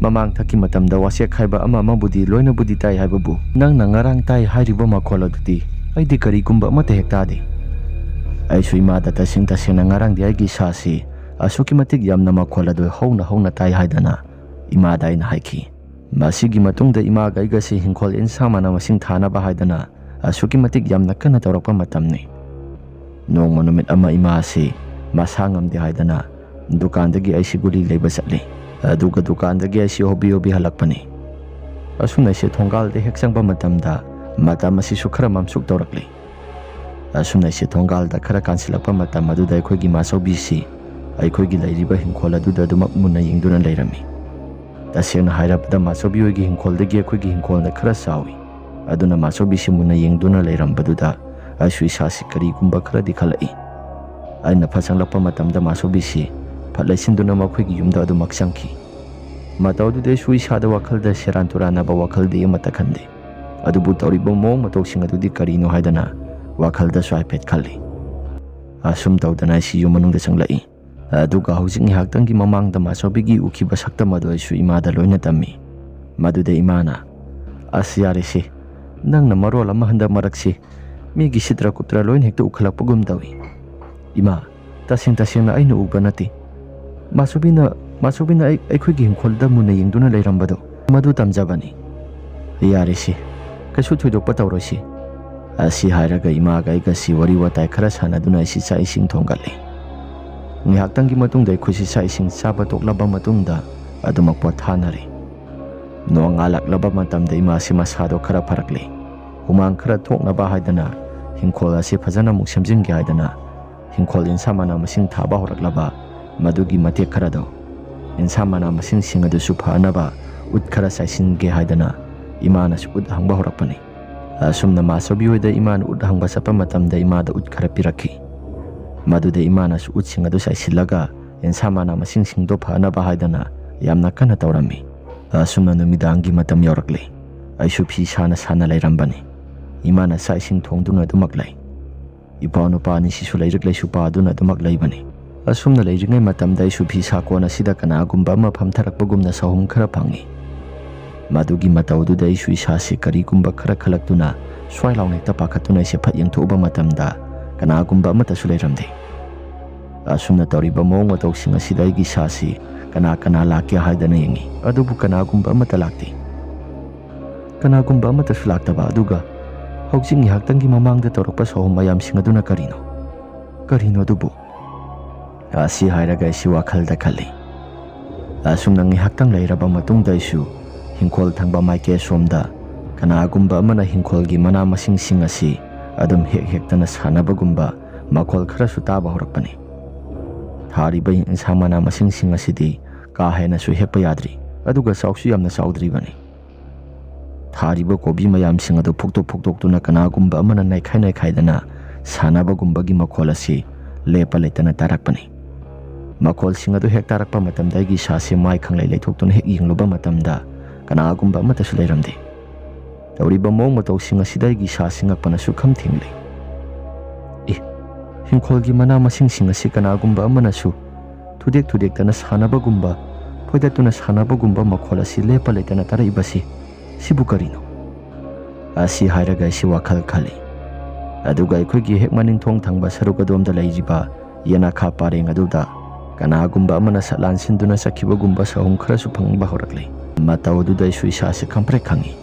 ꯃꯃꯥꯡ ꯊꯛꯀꯤ ꯃꯇꯝꯗ ꯋꯥꯁꯦꯛ ꯍꯥꯏꯕ ꯑꯃ ꯑꯃꯕꯨꯗꯤ ꯂꯣꯏꯅꯕꯨꯗꯤ ꯇꯥꯏ ꯍꯥꯏꯕꯕꯨ, ꯅꯪꯅ ꯉꯔꯥꯡ ꯇꯥꯏ ꯍꯥꯏꯔꯤꯕ ꯃꯈꯣꯜ ꯑꯗꯨꯗꯤ ꯑꯩꯗꯤ ꯀꯔꯤꯒꯨꯝꯕ ꯑꯃꯠꯇ ꯍꯦꯛ ꯇꯥꯗꯦ꯫" ꯑꯩꯁꯨ ꯏꯃꯥꯗ ꯇꯁꯦꯡ ꯇꯁꯦꯡꯅ ꯉꯔꯥꯡꯗꯤ ꯑꯩꯒꯤ ꯏꯁꯥꯁꯤ ꯑꯁꯨꯛꯀꯤ ꯃꯇꯤꯛ ꯌꯥꯝꯅ ꯃꯈꯣꯜ ꯑꯗꯨ ꯍꯧꯅ ꯍꯧꯅ ꯇꯥꯏ ꯍꯥꯏꯗꯅ ꯏꯃꯥꯗ ꯑꯩꯅ ꯍꯥꯏꯈꯤ꯫ ꯃꯁꯤꯒꯤ ꯃꯇꯨꯡꯗ ꯏꯃꯥꯒ ꯑꯩꯒꯁꯤ ꯍꯤꯡꯈꯣꯜ ꯑꯦꯟꯁꯥꯡ ꯃꯅꯥ ꯃꯁꯤꯡ ꯊꯥꯅꯕ ꯍꯥꯏꯗꯅ ꯑꯁꯨꯛꯀꯤ ꯃꯇꯤꯛ ꯌꯥꯝꯅ ꯀꯟꯅ ꯇꯧꯔꯛꯄ ꯃꯇꯝꯅꯤ꯫ ꯅꯣꯡꯃ ꯅꯨꯃꯤꯠ ꯑꯃ ꯏꯃꯥ ꯑꯁꯤ ꯃꯁꯥ ꯉꯝꯗꯦ ꯍꯥꯏꯗꯅ ꯗꯨꯀꯥꯟꯗꯒꯤ ꯑꯩꯁꯤ ꯒꯨꯂꯤ ꯂꯩꯕ ꯆꯠꯂꯤ꯫ ꯑꯗꯨꯒ ꯗꯨꯀꯥꯟꯗꯒꯤ ꯑꯩꯁꯤ ꯍꯣꯕꯤ ꯍꯣꯕꯤ ꯍꯜꯂꯛꯄꯅꯤ꯫ ꯑꯁꯨꯝꯅ ꯑꯩꯁꯦ ꯊꯣꯡꯒꯥꯜꯗ ꯍꯦꯛ ꯆꯪꯕ ꯃꯇꯝꯗ ꯃꯇꯝ ꯑꯁꯤꯁꯨ ꯈꯔ ꯃꯝꯁꯨꯛ ꯇꯧꯔꯛꯂꯤ꯫ ꯑꯁꯨꯝꯅ ꯑꯩꯁꯦ ꯊꯣꯡꯒꯥꯜꯗ ꯈꯔ ꯀꯥꯟꯁꯤꯜꯂꯛꯄ ꯃꯇꯝ ꯑꯗꯨꯗ ꯑꯩꯈꯣꯏꯒꯤ ꯃꯥꯆꯧꯕꯤꯁꯤ ꯑꯩꯈꯣꯏꯒꯤ ꯂꯩꯔꯤꯕ ꯍꯤꯡꯈꯣꯜ ꯑꯗꯨꯗ ꯑꯗꯨꯃꯛ ꯃꯨꯟꯅ ꯌꯦꯡꯗꯨꯅ ꯂꯩꯔꯝꯃꯤ꯫ ꯇꯁꯦꯡꯅ ꯍꯥꯏꯔꯕꯗ ꯃꯥꯆꯧꯕꯤ ꯍꯣꯏꯒꯤ ꯍꯤꯡꯈꯣꯜꯗꯒꯤ ꯑꯩꯈꯣꯏꯒꯤ ꯍꯤꯡꯈꯣꯜꯅ ꯈꯔ ꯆꯥꯎꯏ꯫ ꯑꯗꯨꯅ ꯃꯥꯆꯧꯕꯤꯁꯤ ꯃꯨꯟꯅ ꯌꯦꯡꯗꯨꯅ ꯂꯩꯔꯝꯕꯗꯨꯗ ꯑꯩꯁꯨ ꯏꯁꯥꯁꯤ ꯀꯔꯤꯒꯨꯝꯕ ꯈꯔꯗꯤ ꯈꯜꯂꯛꯏ꯫ ꯑꯩꯅ ꯐꯠ ꯆꯪꯂꯛꯄ ꯃꯇꯝꯗ ꯃꯥꯆꯧꯕꯤꯁꯤ ꯐꯠ ꯂꯩꯁꯤꯟꯗꯨꯅ ꯃꯈꯣꯏꯒꯤ ꯌꯨꯝꯗ ꯑꯗꯨꯃꯛ ꯆꯪꯈꯤ꯫ ꯃꯇꯧ ꯑꯗꯨꯗꯤ ꯑꯩꯁꯨ ꯏꯁꯥꯗ ꯋꯥꯈꯜꯗ ꯁꯦꯔꯥꯟ ꯇꯨꯔꯥꯟꯅꯕ ꯋꯥꯈꯜꯗꯤ ꯑꯃꯠꯇ ꯈꯟꯗꯦ꯫ ꯑꯗꯨꯕꯨ ꯇꯧꯔꯤꯕ ꯃꯑꯣꯡ ꯃꯇꯧꯁꯤꯡ ꯑꯗꯨꯗꯤ ꯀꯔꯤꯅꯣ ꯍꯥꯏꯗꯅ ꯋꯥꯈꯜꯗꯁꯨ ꯍꯥꯏꯐꯦꯠ ꯈꯜꯂꯤ꯫ ꯑꯁꯨꯝ ꯇꯧꯗꯅ ꯑꯩꯁꯤ ꯌꯨꯝ ꯃꯅꯨꯡꯗ ꯆꯪꯂꯛꯏ꯫ ꯑꯗꯨꯒ ꯍꯧꯖꯤꯛ ꯉꯥꯏꯍꯥꯛꯇꯪꯒꯤ ꯃꯃꯥꯡꯗ ꯃꯥꯆꯧꯕꯤꯒꯤ ꯎꯈꯤꯕ ꯁꯛꯇꯝ ꯑꯗꯨ ꯑꯩꯁꯨ ꯏꯃꯥꯗ ꯂꯣꯏꯅ ꯇꯝꯃꯤ꯫ ꯃꯗꯨꯗ ꯏꯃꯥꯅ, "ꯑꯁ ꯌꯥꯔꯦꯁꯦ, ꯅꯪꯅ ꯃꯔꯣꯜ ꯑꯃ ꯍꯟꯗꯛ ꯃꯔꯛꯁꯤ ꯃꯤꯒꯤ ꯁꯤꯇ꯭ꯔ ꯀꯨꯇ꯭ꯔ ꯂꯣꯏꯅ ꯍꯦꯛꯇ ꯎꯈꯠꯂꯛꯄꯒꯨꯝ ꯇꯧꯏ꯫" "ꯏꯃꯥ, ꯇꯁꯦꯡ ꯇꯁꯦꯡꯅ ꯑꯩꯅ ꯎꯕ ꯅꯠꯇꯦ꯫ ꯃꯥꯆꯧꯕꯤꯅ, ꯃꯥꯆꯧꯕꯤꯅ ꯑꯩ, ꯑꯩꯈꯣꯏꯒꯤ ꯍꯤꯡꯈꯣꯜꯗ ꯃꯨꯟꯅ ꯌꯦꯡꯗꯨꯅ ꯂꯩꯔꯝꯕꯗꯣ ꯃꯗꯨ ꯇꯝꯖꯕꯅꯤ꯫ ꯌꯥꯔꯦꯁꯦ, ꯀꯩꯁꯨ ꯊꯣꯏꯗꯣꯛꯄ ꯇꯧꯔꯣꯏꯁꯦ꯫" ꯑꯁꯤ ꯍꯥꯏꯔꯒ ꯏꯃꯥꯒ ꯑꯩꯒꯁꯤ ꯋꯥꯔꯤ ꯋꯥꯇꯥꯏ ꯈꯔ ꯁꯥꯟꯅꯗꯨꯅ ꯑꯩꯁꯤ ꯆꯥꯛ ꯏꯁꯤꯡ ꯊꯣꯡꯒꯠꯂꯤ꯫ ꯉꯥꯏꯍꯥꯛꯇꯪꯒꯤ ꯃꯇꯨꯡꯗ ꯑꯩꯈꯣꯏꯁꯤ ꯆꯥꯛ ꯏꯁꯤꯡ ꯆꯥꯕ ꯇꯣꯛꯂꯕ ꯃꯇꯨꯡꯗ ꯑꯗꯨꯃꯛ ꯄꯣꯊꯥꯅꯔꯦ꯫ ꯅꯣꯡꯉꯥꯜꯂꯛꯂꯕ ꯃꯇꯝꯗ ꯏꯃꯥꯁꯤ ꯃꯁꯥꯗꯣ ꯈꯔ ꯐꯔꯛꯂꯦ꯫ ꯍꯨꯃꯥꯡ ꯈꯔ ꯊꯣꯛꯅꯕ ꯍꯥꯏꯗꯅ ꯍꯤꯡꯈꯣꯜ ꯑꯁꯤ ꯐꯖꯅ ꯑꯃꯨꯛ ꯁꯦꯝꯖꯤꯟꯒꯦ ꯍꯥꯏꯗꯅ ꯍꯤꯡꯈꯣꯜ ꯏꯟꯁꯥ ꯃꯅꯥ ꯃꯁꯤꯡ ꯊꯥꯕ ꯍꯧꯔꯛꯂꯕ ꯃꯗꯨꯒꯤ ꯃꯇꯦꯛ ꯈꯔꯗꯣ, ꯏꯟꯁꯥ ꯃꯅꯥ ꯃꯁꯤꯡꯁꯤꯡ ꯑꯗꯨꯁꯨ ꯐꯅꯕ ꯎꯠ ꯈꯔ ꯆꯥꯏꯁꯤꯟꯒꯦ ꯍꯥꯏꯗꯅ ꯏꯃꯥꯅꯁꯨ ꯎꯠ ꯍꯪꯕ ꯍꯧꯔꯛꯄꯅꯤ꯫ ꯑꯁꯨꯝꯅ ꯃꯥꯆꯧꯕꯤ ꯍꯣꯏꯗ ꯏꯃꯥꯅ ꯎꯠ ꯍꯪꯕ ꯆꯠꯄ ꯃꯇꯝꯗ ꯏꯃꯥꯗ ꯎꯠ ꯈꯔ ꯄꯤꯔꯛꯈꯤ꯫ ꯃꯗꯨꯗ ꯏꯃꯥꯅꯁꯨ ꯎꯠꯁꯤꯡ ꯑꯗꯨ ꯆꯥꯏꯁꯤꯜꯂꯒ ꯏꯟꯁꯥ ꯃꯅꯥ ꯃꯁꯤꯡꯁꯤꯡꯗꯣ ꯐꯅꯕ ꯍꯥꯏꯗꯅ ꯌꯥꯝꯅ ꯀꯟꯅ ꯇꯧꯔꯝꯃꯤ꯫ ꯑꯁꯨꯝꯅ ꯅꯨꯃꯤꯗꯥꯡꯒꯤ ꯃꯇꯝ ꯌꯧꯔꯛꯂꯦ꯫ ꯑꯩꯁꯨ ꯐꯤ ꯁꯥꯅ ꯁꯥꯅ ꯂꯩꯔꯝꯕꯅꯤ꯫ ꯏꯃꯥꯅ ꯆꯥꯛ ꯏꯁꯤꯡ ꯊꯣꯡꯗꯨꯅ ꯑꯗꯨꯃꯛ ꯂꯩ꯫ ꯏꯄꯥ ꯅꯨꯄꯥ ꯑꯅꯤꯁꯤꯁꯨ ꯂꯥꯏꯔꯤꯛ ꯂꯥꯏꯁꯨ ꯄꯥꯗꯨꯅ ꯑꯗꯨꯃꯛ ꯂꯩꯕꯅꯤ꯫ ꯑꯁꯨꯝꯅ ꯂꯩꯔꯤꯉꯩ ꯃꯇꯝꯗ ꯑꯩꯁꯨ ꯐꯤ ꯁꯥꯀꯣꯟ ꯑꯁꯤꯗ ꯀꯅꯥꯒꯨꯝꯕ ꯑꯃ ꯐꯝꯊꯔꯛꯄꯒꯨꯝꯅ ꯁꯍꯨꯝ ꯈꯔ ꯐꯪꯉꯤ꯫ ꯃꯗꯨꯒꯤ ꯃꯇꯧꯗꯨꯗ ꯑꯩꯁꯨ ꯏꯁꯥꯁꯦ ꯀꯔꯤꯒꯨꯝꯕ ꯈꯔ ꯈꯜꯂꯛꯇꯨꯅ ꯁ꯭ꯋꯥꯏ ꯂꯥꯎꯅ ꯍꯦꯛꯇ ꯄꯥꯈꯠꯇꯨꯅ ꯑꯩꯁꯦ ꯐꯠ ꯌꯦꯡꯊꯣꯛꯎꯕ ꯃꯇꯝꯗ ꯀꯅꯥꯒꯨꯝꯕ ꯑꯃꯠꯇꯁꯨ ꯂꯩꯔꯝꯗꯦ꯫ ꯑꯁꯨꯝꯅ ꯇꯧꯔꯤꯕ ꯃꯑꯣꯡ ꯃꯇꯧꯁꯤꯡ ꯑꯁꯤꯗ ꯑꯩꯒꯤ ꯏꯁꯥꯁꯤ ꯀꯅꯥ ꯀꯅꯥ ꯂꯥꯛꯀꯦ ꯍꯥꯏꯗꯅ ꯌꯦꯡꯉꯤ, ꯑꯗꯨꯕꯨ ꯀꯅꯥꯒꯨꯝꯕ ꯑꯃꯠꯇ ꯂꯥꯛꯇꯦ꯫ ꯀꯅꯥꯒꯨꯝꯕ ꯑꯃꯠꯇꯁꯨ ꯂꯥꯛꯇꯕ꯫ ꯑꯗꯨꯒ ꯍꯧꯖꯤꯛ ꯉꯥꯏꯍꯥꯛꯇꯪꯒꯤ ꯃꯃꯥꯡꯗ ꯇꯧꯔꯛꯄ ꯁꯍꯨꯝ ꯃꯌꯥꯝꯁꯤꯡ ꯑꯗꯨꯅ ꯀꯔꯤꯅꯣ? ꯀꯔꯤꯅꯣ ꯑꯗꯨꯕꯨ? ꯑꯁꯤ ꯍꯥꯏꯔꯒ ꯑꯩꯁꯤ ꯋꯥꯈꯜꯗ ꯈꯜꯂꯤ꯫ ꯑꯁꯨꯝꯅ ꯉꯥꯏꯍꯥꯛꯇꯪ ꯂꯩꯔꯕ ꯃꯇꯨꯡꯗ ꯑꯩꯁꯨ ꯍꯤꯡꯈꯣꯜ ꯊꯪꯕ ꯃꯥꯏꯀꯩ ꯑꯁꯣꯝꯗ ꯀꯅꯥꯒꯨꯝꯕ ꯑꯃꯅ ꯍꯤꯡꯈꯣꯜꯒꯤ ꯃꯅꯥ ꯃꯁꯤꯡꯁꯤꯡ ꯑꯁꯤ ꯑꯗꯨꯝ ꯍꯦꯛ ꯍꯦꯛꯇꯅ ꯁꯥꯟꯅꯕꯒꯨꯝꯕ ꯃꯈꯣꯜ ꯈꯔꯁꯨ ꯇꯥꯕ ꯍꯧꯔꯛꯄꯅꯤ꯫ ꯊꯥꯔꯤꯕ ꯏꯟꯁꯥ ꯃꯅꯥ ꯃꯁꯤꯡꯁꯤꯡ ꯑꯁꯤꯗꯤ ꯀꯥ ꯍꯦꯟꯅꯁꯨ ꯍꯦꯛꯄ ꯌꯥꯗ꯭ꯔꯤ, ꯑꯗꯨꯒ ꯆꯥꯎꯁꯨ ꯌꯥꯝꯅ ꯆꯥꯎꯗ꯭ꯔꯤꯕꯅꯤ꯫ ꯊꯥꯔꯤꯕ ꯀꯣꯕꯤ ꯃꯌꯥꯝꯁꯤꯡ ꯑꯗꯨ ꯐꯨꯛꯇꯣꯛ ꯐꯨꯛꯇꯣꯛꯇꯨꯅ ꯀꯅꯥꯒꯨꯝꯕ ꯑꯃꯅ ꯅꯩꯈꯥꯏ ꯅꯩꯈꯥꯏꯗꯅ ꯁꯥꯟꯅꯕꯒꯨꯝꯕꯒꯤ ꯃꯈꯣꯜ ꯑꯁꯤ ꯂꯦꯞꯄ ꯂꯩꯇꯅ ꯇꯥꯔꯛꯄꯅꯤ꯫ ꯃꯈꯣꯜꯁꯤꯡ ꯑꯗꯨ ꯍꯦꯛ ꯇꯥꯔꯛꯄ ꯃꯇꯝꯗ ꯑꯩꯒꯤ ꯏꯁꯥꯁꯤ ꯃꯥꯏ ꯈꯪꯂꯩ ꯂꯩꯊꯣꯛꯇꯨꯅ ꯍꯦꯛ ꯌꯦꯡꯂꯨꯕ ꯃꯇꯝꯗ ꯀꯅꯥꯒꯨꯝꯕ ꯑꯃꯠꯇꯁꯨ ꯂꯩꯔꯝꯗꯦ꯫ ꯇꯧꯔꯤꯕ ꯃꯑꯣꯡ ꯃꯇꯧꯁꯤꯡ ꯑꯁꯤꯗ ꯑꯩꯒꯤ ꯏꯁꯥꯁꯤ ꯉꯛꯄꯅꯁꯨ ꯈꯝ ꯊꯦꯡꯂꯦ꯫ ꯑꯦ, ꯍꯤꯡꯈꯣꯜꯒꯤ ꯃꯅꯥ ꯃꯁꯤꯡꯁꯤꯡ ꯑꯁꯤ ꯀꯅꯥꯒꯨꯝꯕ ꯑꯃꯅꯁꯨ ꯊꯨꯗꯦꯛ ꯊꯨꯗꯦꯛꯇꯅ ꯁꯥꯟꯅꯕꯒꯨꯝꯕ, ꯐꯣꯏꯗꯠꯇꯨꯅ ꯁꯥꯟꯅꯕꯒꯨꯝꯕ ꯃꯈꯣꯜ ꯑꯁꯤ ꯂꯦꯞꯄ ꯂꯩꯇꯅ ꯇꯥꯔꯛꯏꯕꯁꯤ ꯁꯤꯕꯨ ꯀꯔꯤꯅꯣ? ꯑꯁꯤ ꯍꯥꯏꯔꯒ ꯑꯩꯁꯤ ꯋꯥꯈꯜ ꯈꯜꯂꯤ꯫ ꯑꯗꯨꯒ ꯑꯩꯈꯣꯏꯒꯤ ꯍꯦꯛ ꯃꯅꯤꯡꯊꯣꯡ ꯊꯪꯕ ꯁꯔꯨꯛ ꯑꯗꯣꯝꯗ ꯂꯩꯔꯤꯕ ꯌꯦꯅꯥꯈꯥ ꯄꯔꯦꯡ ꯑꯗꯨꯗ ꯀꯅꯥꯒꯨꯝꯕ ꯑꯃꯅ ꯁꯠ ꯂꯥꯟꯁꯤꯟꯗꯨꯅ ꯆꯠꯈꯤꯕꯒꯨꯝꯕ ꯁꯍꯨꯝ ꯈꯔꯁꯨ ꯐꯪꯕ ꯍꯧꯔꯛꯂꯦ꯫ ꯃꯇꯧ ꯑꯗꯨꯗ ꯑꯩꯁꯨ ꯏꯁꯥꯁꯦ ꯈꯪꯄ꯭ꯔꯦꯛ ꯈꯪꯉꯤ꯫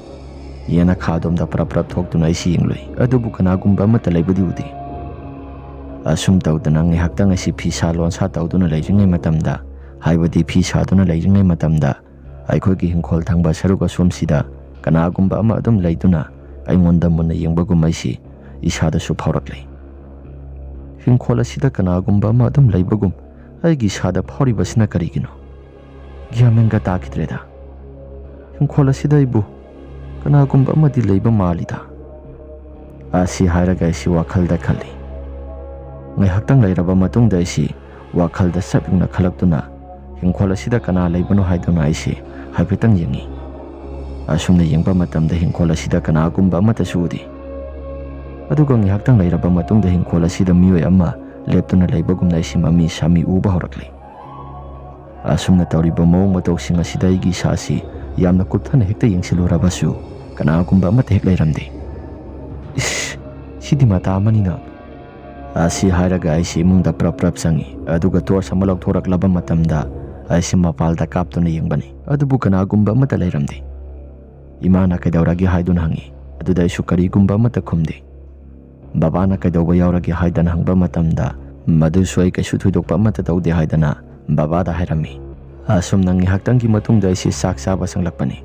ꯌꯦꯅꯥꯈꯥ ꯑꯗꯣꯝꯗ ꯄ꯭ꯔꯞ ꯄ꯭ꯔꯞ ꯊꯣꯛꯇꯨꯅ ꯑꯩꯁꯤ ꯌꯦꯡꯂꯨꯏ, ꯑꯗꯨꯕꯨ ꯀꯅꯥꯒꯨꯝꯕ ꯑꯃꯠꯇ ꯂꯩꯕꯗꯤ ꯎꯗꯦ꯫ ꯑꯁꯨꯝ ꯇꯧꯗꯅ ꯉꯥꯏꯍꯥꯛꯇꯪ ꯑꯩꯁꯤ ꯐꯤꯁꯥ ꯂꯣꯟꯁꯥ ꯇꯧꯗꯨꯅ ꯂꯩꯔꯤꯉꯩ ꯃꯇꯝꯗ, ꯍꯥꯏꯕꯗꯤ ꯐꯤ ꯁꯥꯗꯨꯅ ꯂꯩꯔꯤꯉꯩ ꯃꯇꯝꯗ, ꯑꯩꯈꯣꯏꯒꯤ ꯍꯤꯡꯈꯣꯜ ꯊꯪꯕ ꯁꯔꯨꯛ ꯑꯁꯣꯝꯁꯤꯗ ꯀꯅꯥꯒꯨꯝꯕ ꯑꯃ ꯑꯗꯨꯝ ꯂꯩꯗꯨꯅ ꯑꯩꯉꯣꯟꯗ ꯃꯨꯟꯅ ꯌꯦꯡꯕꯒꯨꯝ ꯑꯩꯁꯤ ꯏꯁꯥꯗꯁꯨ ꯐꯥꯎꯔꯛꯂꯦ꯫ ꯍꯤꯡꯈꯣꯜ ꯑꯁꯤꯗ ꯀꯅꯥꯒꯨꯝꯕ ꯑꯃ ꯑꯗꯨꯝ ꯂꯩꯕꯒꯨꯝ ꯑꯩꯒꯤ ꯏꯁꯥꯗ ꯐꯥꯎꯔꯤꯕꯁꯤꯅ ꯀꯔꯤꯒꯤꯅꯣ? ꯒ꯭ꯌꯥꯟ ꯃꯦꯟꯒ ꯇꯥꯈꯤꯗ꯭ꯔꯦꯗ꯫ ꯍꯤꯡꯈꯣꯜ ꯑꯁꯤꯗ ꯑꯩꯕꯨ ꯀꯅꯥꯒꯨꯝꯕ ꯑꯃꯗꯤ ꯂꯩꯕ ꯃꯥꯜꯂꯤꯗ꯫ ꯑꯁꯤ ꯍꯥꯏꯔꯒ ꯑꯩꯁꯤ ꯋꯥꯈꯜꯗ ꯈꯜꯂꯤ꯫ ꯉꯥꯏꯍꯥꯛꯇꯪ ꯂꯩꯔꯕ ꯃꯇꯨꯡꯗ ꯑꯩꯁꯤ ꯋꯥꯈꯜꯗ ꯆꯞ ꯌꯨꯡꯅ ꯈꯜꯂꯛꯇꯨꯅ ꯍꯤꯡꯈꯣꯜ ꯑꯁꯤꯗ ꯀꯅꯥ ꯂꯩꯕꯅꯣ ꯍꯥꯏꯗꯨꯅ ꯑꯩꯁꯤ ꯍꯥꯏꯐꯦꯠꯇꯪ ꯌꯦꯡꯉꯤ꯫ ꯑꯁꯨꯝꯅ ꯌꯦꯡꯕ ꯃꯇꯝꯗ ꯍꯤꯡꯈꯣꯜ ꯑꯁꯤꯗ ꯀꯅꯥꯒꯨꯝꯕ ꯑꯃꯠꯇꯁꯨ ꯎꯗꯦ꯫ ꯑꯗꯨꯒ ꯉꯥꯏꯍꯥꯛꯇꯪ ꯂꯩꯔꯕ ꯃꯇꯨꯡꯗ ꯍꯤꯡꯈꯣꯜ ꯑꯁꯤꯗ ꯃꯤꯑꯣꯏ ꯑꯃ ꯂꯦꯞꯇꯨꯅ ꯂꯩꯕꯒꯨꯝꯅ ꯑꯩꯁꯤ ꯃꯃꯤ ꯁꯥꯃꯤ ꯎꯕ ꯍꯧꯔꯛꯂꯦ꯫ ꯑꯁꯨꯝꯅ ꯇꯧꯔꯤꯕ ꯃꯑꯣꯡ ꯃꯇꯧꯁꯤꯡ ꯑꯁꯤꯗ ꯑꯩꯒꯤ ꯏꯁꯥꯁꯤ ꯌꯥꯝꯅ ꯀꯨꯞꯊꯅ ꯍꯦꯛꯇ ꯌꯦꯡꯁꯤꯜꯂꯨꯔꯕꯁꯨ ꯀꯅꯥꯒꯨꯝꯕ ꯑꯃꯠꯇ ꯍꯦꯛ ꯂꯩꯔꯝꯗꯦ꯫ ꯏꯁ, ꯁꯤꯗꯤ ꯃꯇꯥ ꯑꯃꯅꯤꯅ꯫ ꯑꯁꯤ ꯍꯥꯏꯔꯒ ꯑꯩꯁꯤ ꯏꯃꯨꯡꯗ ꯄ꯭ꯔꯞ ꯄ꯭ꯔꯞ ꯆꯪꯉꯤ, ꯑꯗꯨꯒ ꯇꯣꯔꯆ ꯑꯃ ꯂꯧꯊꯣꯔꯛꯂꯕ ꯃꯇꯝꯗ ꯑꯩꯁꯤ ꯃꯄꯥꯜꯗ ꯀꯥꯞꯇꯨꯅ ꯌꯦꯡꯕꯅꯤ, ꯑꯗꯨꯕꯨ ꯀꯅꯥꯒꯨꯝꯕ ꯑꯃꯠꯇ ꯂꯩꯔꯝꯗꯦ꯫ ꯏꯃꯥꯅ ꯀꯩꯗꯧꯔꯒꯦ ꯍꯥꯏꯗꯨꯅ ꯍꯪꯉꯤ, ꯑꯗꯨꯗ ꯑꯩꯁꯨ ꯀꯔꯤꯒꯨꯝꯕ ꯑꯃꯠꯇ ꯈꯨꯝꯗꯦ꯫ ꯕꯕꯥꯅ ꯀꯩꯗꯧꯕ ꯌꯥꯎꯔꯒꯦ ꯍꯥꯏꯗꯅ ꯍꯪꯕ ꯃꯇꯝꯗ ꯃꯗꯨꯁꯨ ꯑꯩ ꯀꯩꯁꯨ ꯊꯣꯏꯗꯣꯛꯄ ꯑꯃꯠꯇ ꯇꯧꯗꯦ ꯍꯥꯏꯗꯅ ꯕꯕꯥꯗ ꯍꯥꯏꯔꯝꯃꯤ꯫ ꯑꯁꯨꯝꯅ ꯉꯥꯏꯍꯥꯛꯇꯪꯒꯤ ꯃꯇꯨꯡꯗ ꯑꯩꯁꯤ ꯆꯥꯛ ꯆꯥꯕ ꯆꯪꯂꯛꯄꯅꯤ꯫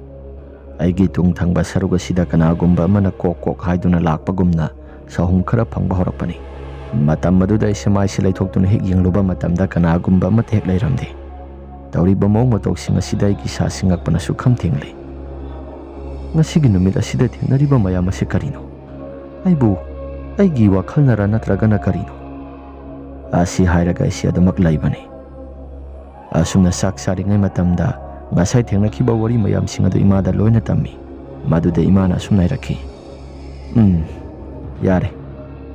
ꯑꯩꯒꯤ ꯇꯨꯡ ꯊꯪꯕ ꯁꯔꯨꯛ ꯑꯁꯤꯗ ꯀꯅꯥꯒꯨꯝꯕ ꯑꯃꯅ ꯀꯣꯛ ꯀꯣꯛ ꯍꯥꯏꯗꯨꯅ ꯂꯥꯛꯄꯒꯨꯝꯅ ꯁꯥꯍꯨꯝ ꯈꯔ ꯐꯪꯕ ꯍꯧꯔꯛꯄꯅꯤ꯫ ꯃꯇꯝ ꯑꯗꯨꯗ ꯑꯩꯁꯦ ꯃꯥꯏꯁꯦ ꯂꯩꯊꯣꯛꯇꯨꯅ ꯍꯦꯛ ꯌꯦꯡꯂꯨꯕ ꯃꯇꯝꯗ ꯀꯅꯥꯒꯨꯝꯕ ꯑꯃꯠꯇ ꯍꯦꯛ ꯂꯩꯔꯝꯗꯦ꯫ ꯇꯧꯔꯤꯕ ꯃꯑꯣꯡ ꯃꯇꯧꯁꯤꯡ ꯑꯁꯤꯗ ꯑꯩꯒꯤ ꯏꯁꯥꯁꯤ ꯉꯛꯄꯅꯁꯨ ꯈꯝ ꯊꯦꯡꯂꯦ꯫ ꯉꯁꯤꯒꯤ ꯅꯨꯃꯤꯠ ꯑꯁꯤꯗ ꯊꯦꯡꯅꯔꯤꯕ ꯃꯌꯥꯝ ꯑꯁꯤ ꯀꯔꯤꯅꯣ? ꯑꯩꯕꯨ ꯑꯩꯒꯤ ꯋꯥꯈꯜꯅꯔ ꯅꯠꯇ꯭ꯔꯒꯅ ꯀꯔꯤꯅꯣ? ꯑꯁꯤ ꯍꯥꯏꯔꯒ ꯑꯩꯁꯤ ꯑꯗꯨꯃꯛ ꯂꯩꯕꯅꯤ꯫ ꯑꯁꯨꯝꯅ ꯆꯥꯛ ꯆꯥꯔꯤꯉꯩ ꯃꯇꯝꯗ ꯉꯁꯥꯏ ꯊꯦꯡꯅꯈꯤꯕ ꯋꯥꯔꯤ ꯃꯌꯥꯝꯁꯤꯡ ꯑꯗꯨ ꯏꯃꯥꯗ ꯂꯣꯏꯅ ꯇꯝꯃꯤ꯫ ꯃꯗꯨꯗ ꯏꯃꯥꯅ ꯑꯁꯨꯝꯅ ꯍꯥꯏꯔꯛꯈꯤ, "ꯎꯝ, ꯌꯥꯔꯦ,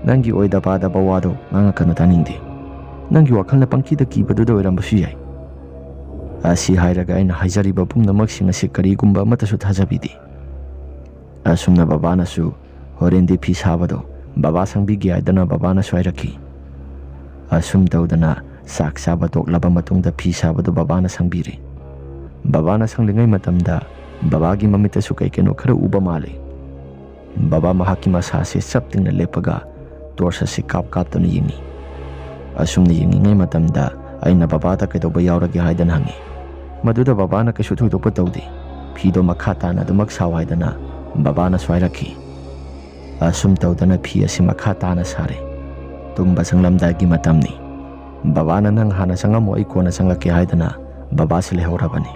ꯅꯪꯒꯤ ꯑꯣꯏꯗ ꯄꯥꯗꯕ ꯋꯥꯗꯣ ꯉꯥꯡꯉꯛꯀꯅꯨ, ꯇꯥꯅꯤꯡꯗꯦ꯫ ꯅꯪꯒꯤ ꯋꯥꯈꯜꯅ ꯄꯪꯀꯤꯗ ꯀꯤꯕꯗꯨꯗ ꯑꯣꯏꯔꯝꯕꯁꯨ ꯌꯥꯏ"꯫ ꯑꯁꯤ ꯍꯥꯏꯔꯒ ꯑꯩꯅ ꯍꯥꯏꯖꯔꯤꯕ ꯄꯨꯝꯅꯃꯛꯁꯤꯡ ꯑꯁꯤ ꯀꯔꯤꯒꯨꯝꯕ ꯑꯃꯠꯇꯁꯨ ꯊꯥꯖꯕꯤꯗꯦ꯫ ꯑꯁꯨꯝꯅ ꯕꯕꯥꯅꯁꯨ ꯍꯣꯔꯦꯟꯗꯤ ꯐꯤ ꯁꯥꯕꯗꯣ ꯕꯕꯥ ꯁꯪꯕꯤꯒꯦ ꯍꯥꯏꯗꯅ ꯕꯕꯥꯅꯁꯨ ꯍꯥꯏꯔꯛꯈꯤ꯫ ꯑꯁꯨꯝ ꯇꯧꯗꯅ ꯆꯥꯛ ꯆꯥꯕ ꯇꯣꯛꯂꯕ ꯃꯇꯨꯡꯗ ꯐꯤ ꯁꯥꯕꯗꯨ ꯕꯕꯥꯅ ꯁꯪꯕꯤꯔꯦ꯫ ꯕꯕꯥꯅ ꯁꯪꯂꯤꯉꯩ ꯃꯇꯝꯗ ꯕꯕꯥꯒꯤ ꯃꯃꯤꯠꯇꯁꯨ ꯀꯩ ꯀꯩꯅꯣ ꯈꯔ ꯎꯕ ꯃꯥꯜꯂꯦ꯫ ꯕꯕꯥ ꯃꯍꯥꯛꯀꯤ ꯃꯁꯥꯁꯦ ꯆꯞ ꯇꯤꯡꯅ ꯂꯦꯞꯄꯒ ꯇꯣꯔꯆ ꯑꯁꯤ ꯀꯥꯞ ꯀꯥꯞꯇꯨꯅ ꯌꯦꯡꯉꯤ꯫ ꯑꯁꯨꯝꯅ ꯌꯦꯡꯂꯤꯉꯩ ꯃꯇꯝꯗ ꯑꯩꯅ ꯕꯕꯥꯗ ꯀꯩꯗꯧꯕ ꯌꯥꯎꯔꯒꯦ ꯍꯥꯏꯗꯅ ꯍꯪꯉꯤ꯫ ꯃꯗꯨꯗ ꯕꯕꯥꯅ ꯀꯩꯁꯨ ꯊꯣꯏꯗꯣꯛꯄ ꯇꯧꯗꯦ, ꯐꯤꯗꯣ ꯃꯈꯥ ꯇꯥꯅ ꯑꯗꯨꯃꯛ ꯁꯥꯎ ꯍꯥꯏꯗꯅ ꯕꯕꯥꯅꯁꯨ ꯍꯥꯏꯔꯛꯈꯤ꯫ ꯑꯁꯨꯝ ꯇꯧꯗꯅ ꯐꯤ ꯑꯁꯤ ꯃꯈꯥ ꯇꯥꯅ ꯁꯥꯔꯦ꯫ ꯇꯨꯝꯕ ꯆꯪꯂꯝꯗꯥꯏꯒꯤ ꯃꯇꯝꯅꯤ꯫ ꯕꯕꯥꯅ "ꯅꯪ ꯍꯥꯟꯅ ꯆꯪꯉꯝꯃꯣ, ꯑꯩ ꯀꯣꯟꯅ ꯆꯪꯂꯛꯀꯦ" ꯍꯥꯏꯗꯅ ꯕꯕꯥꯁꯤ ꯂꯩꯍꯧꯔꯕꯅꯤ꯫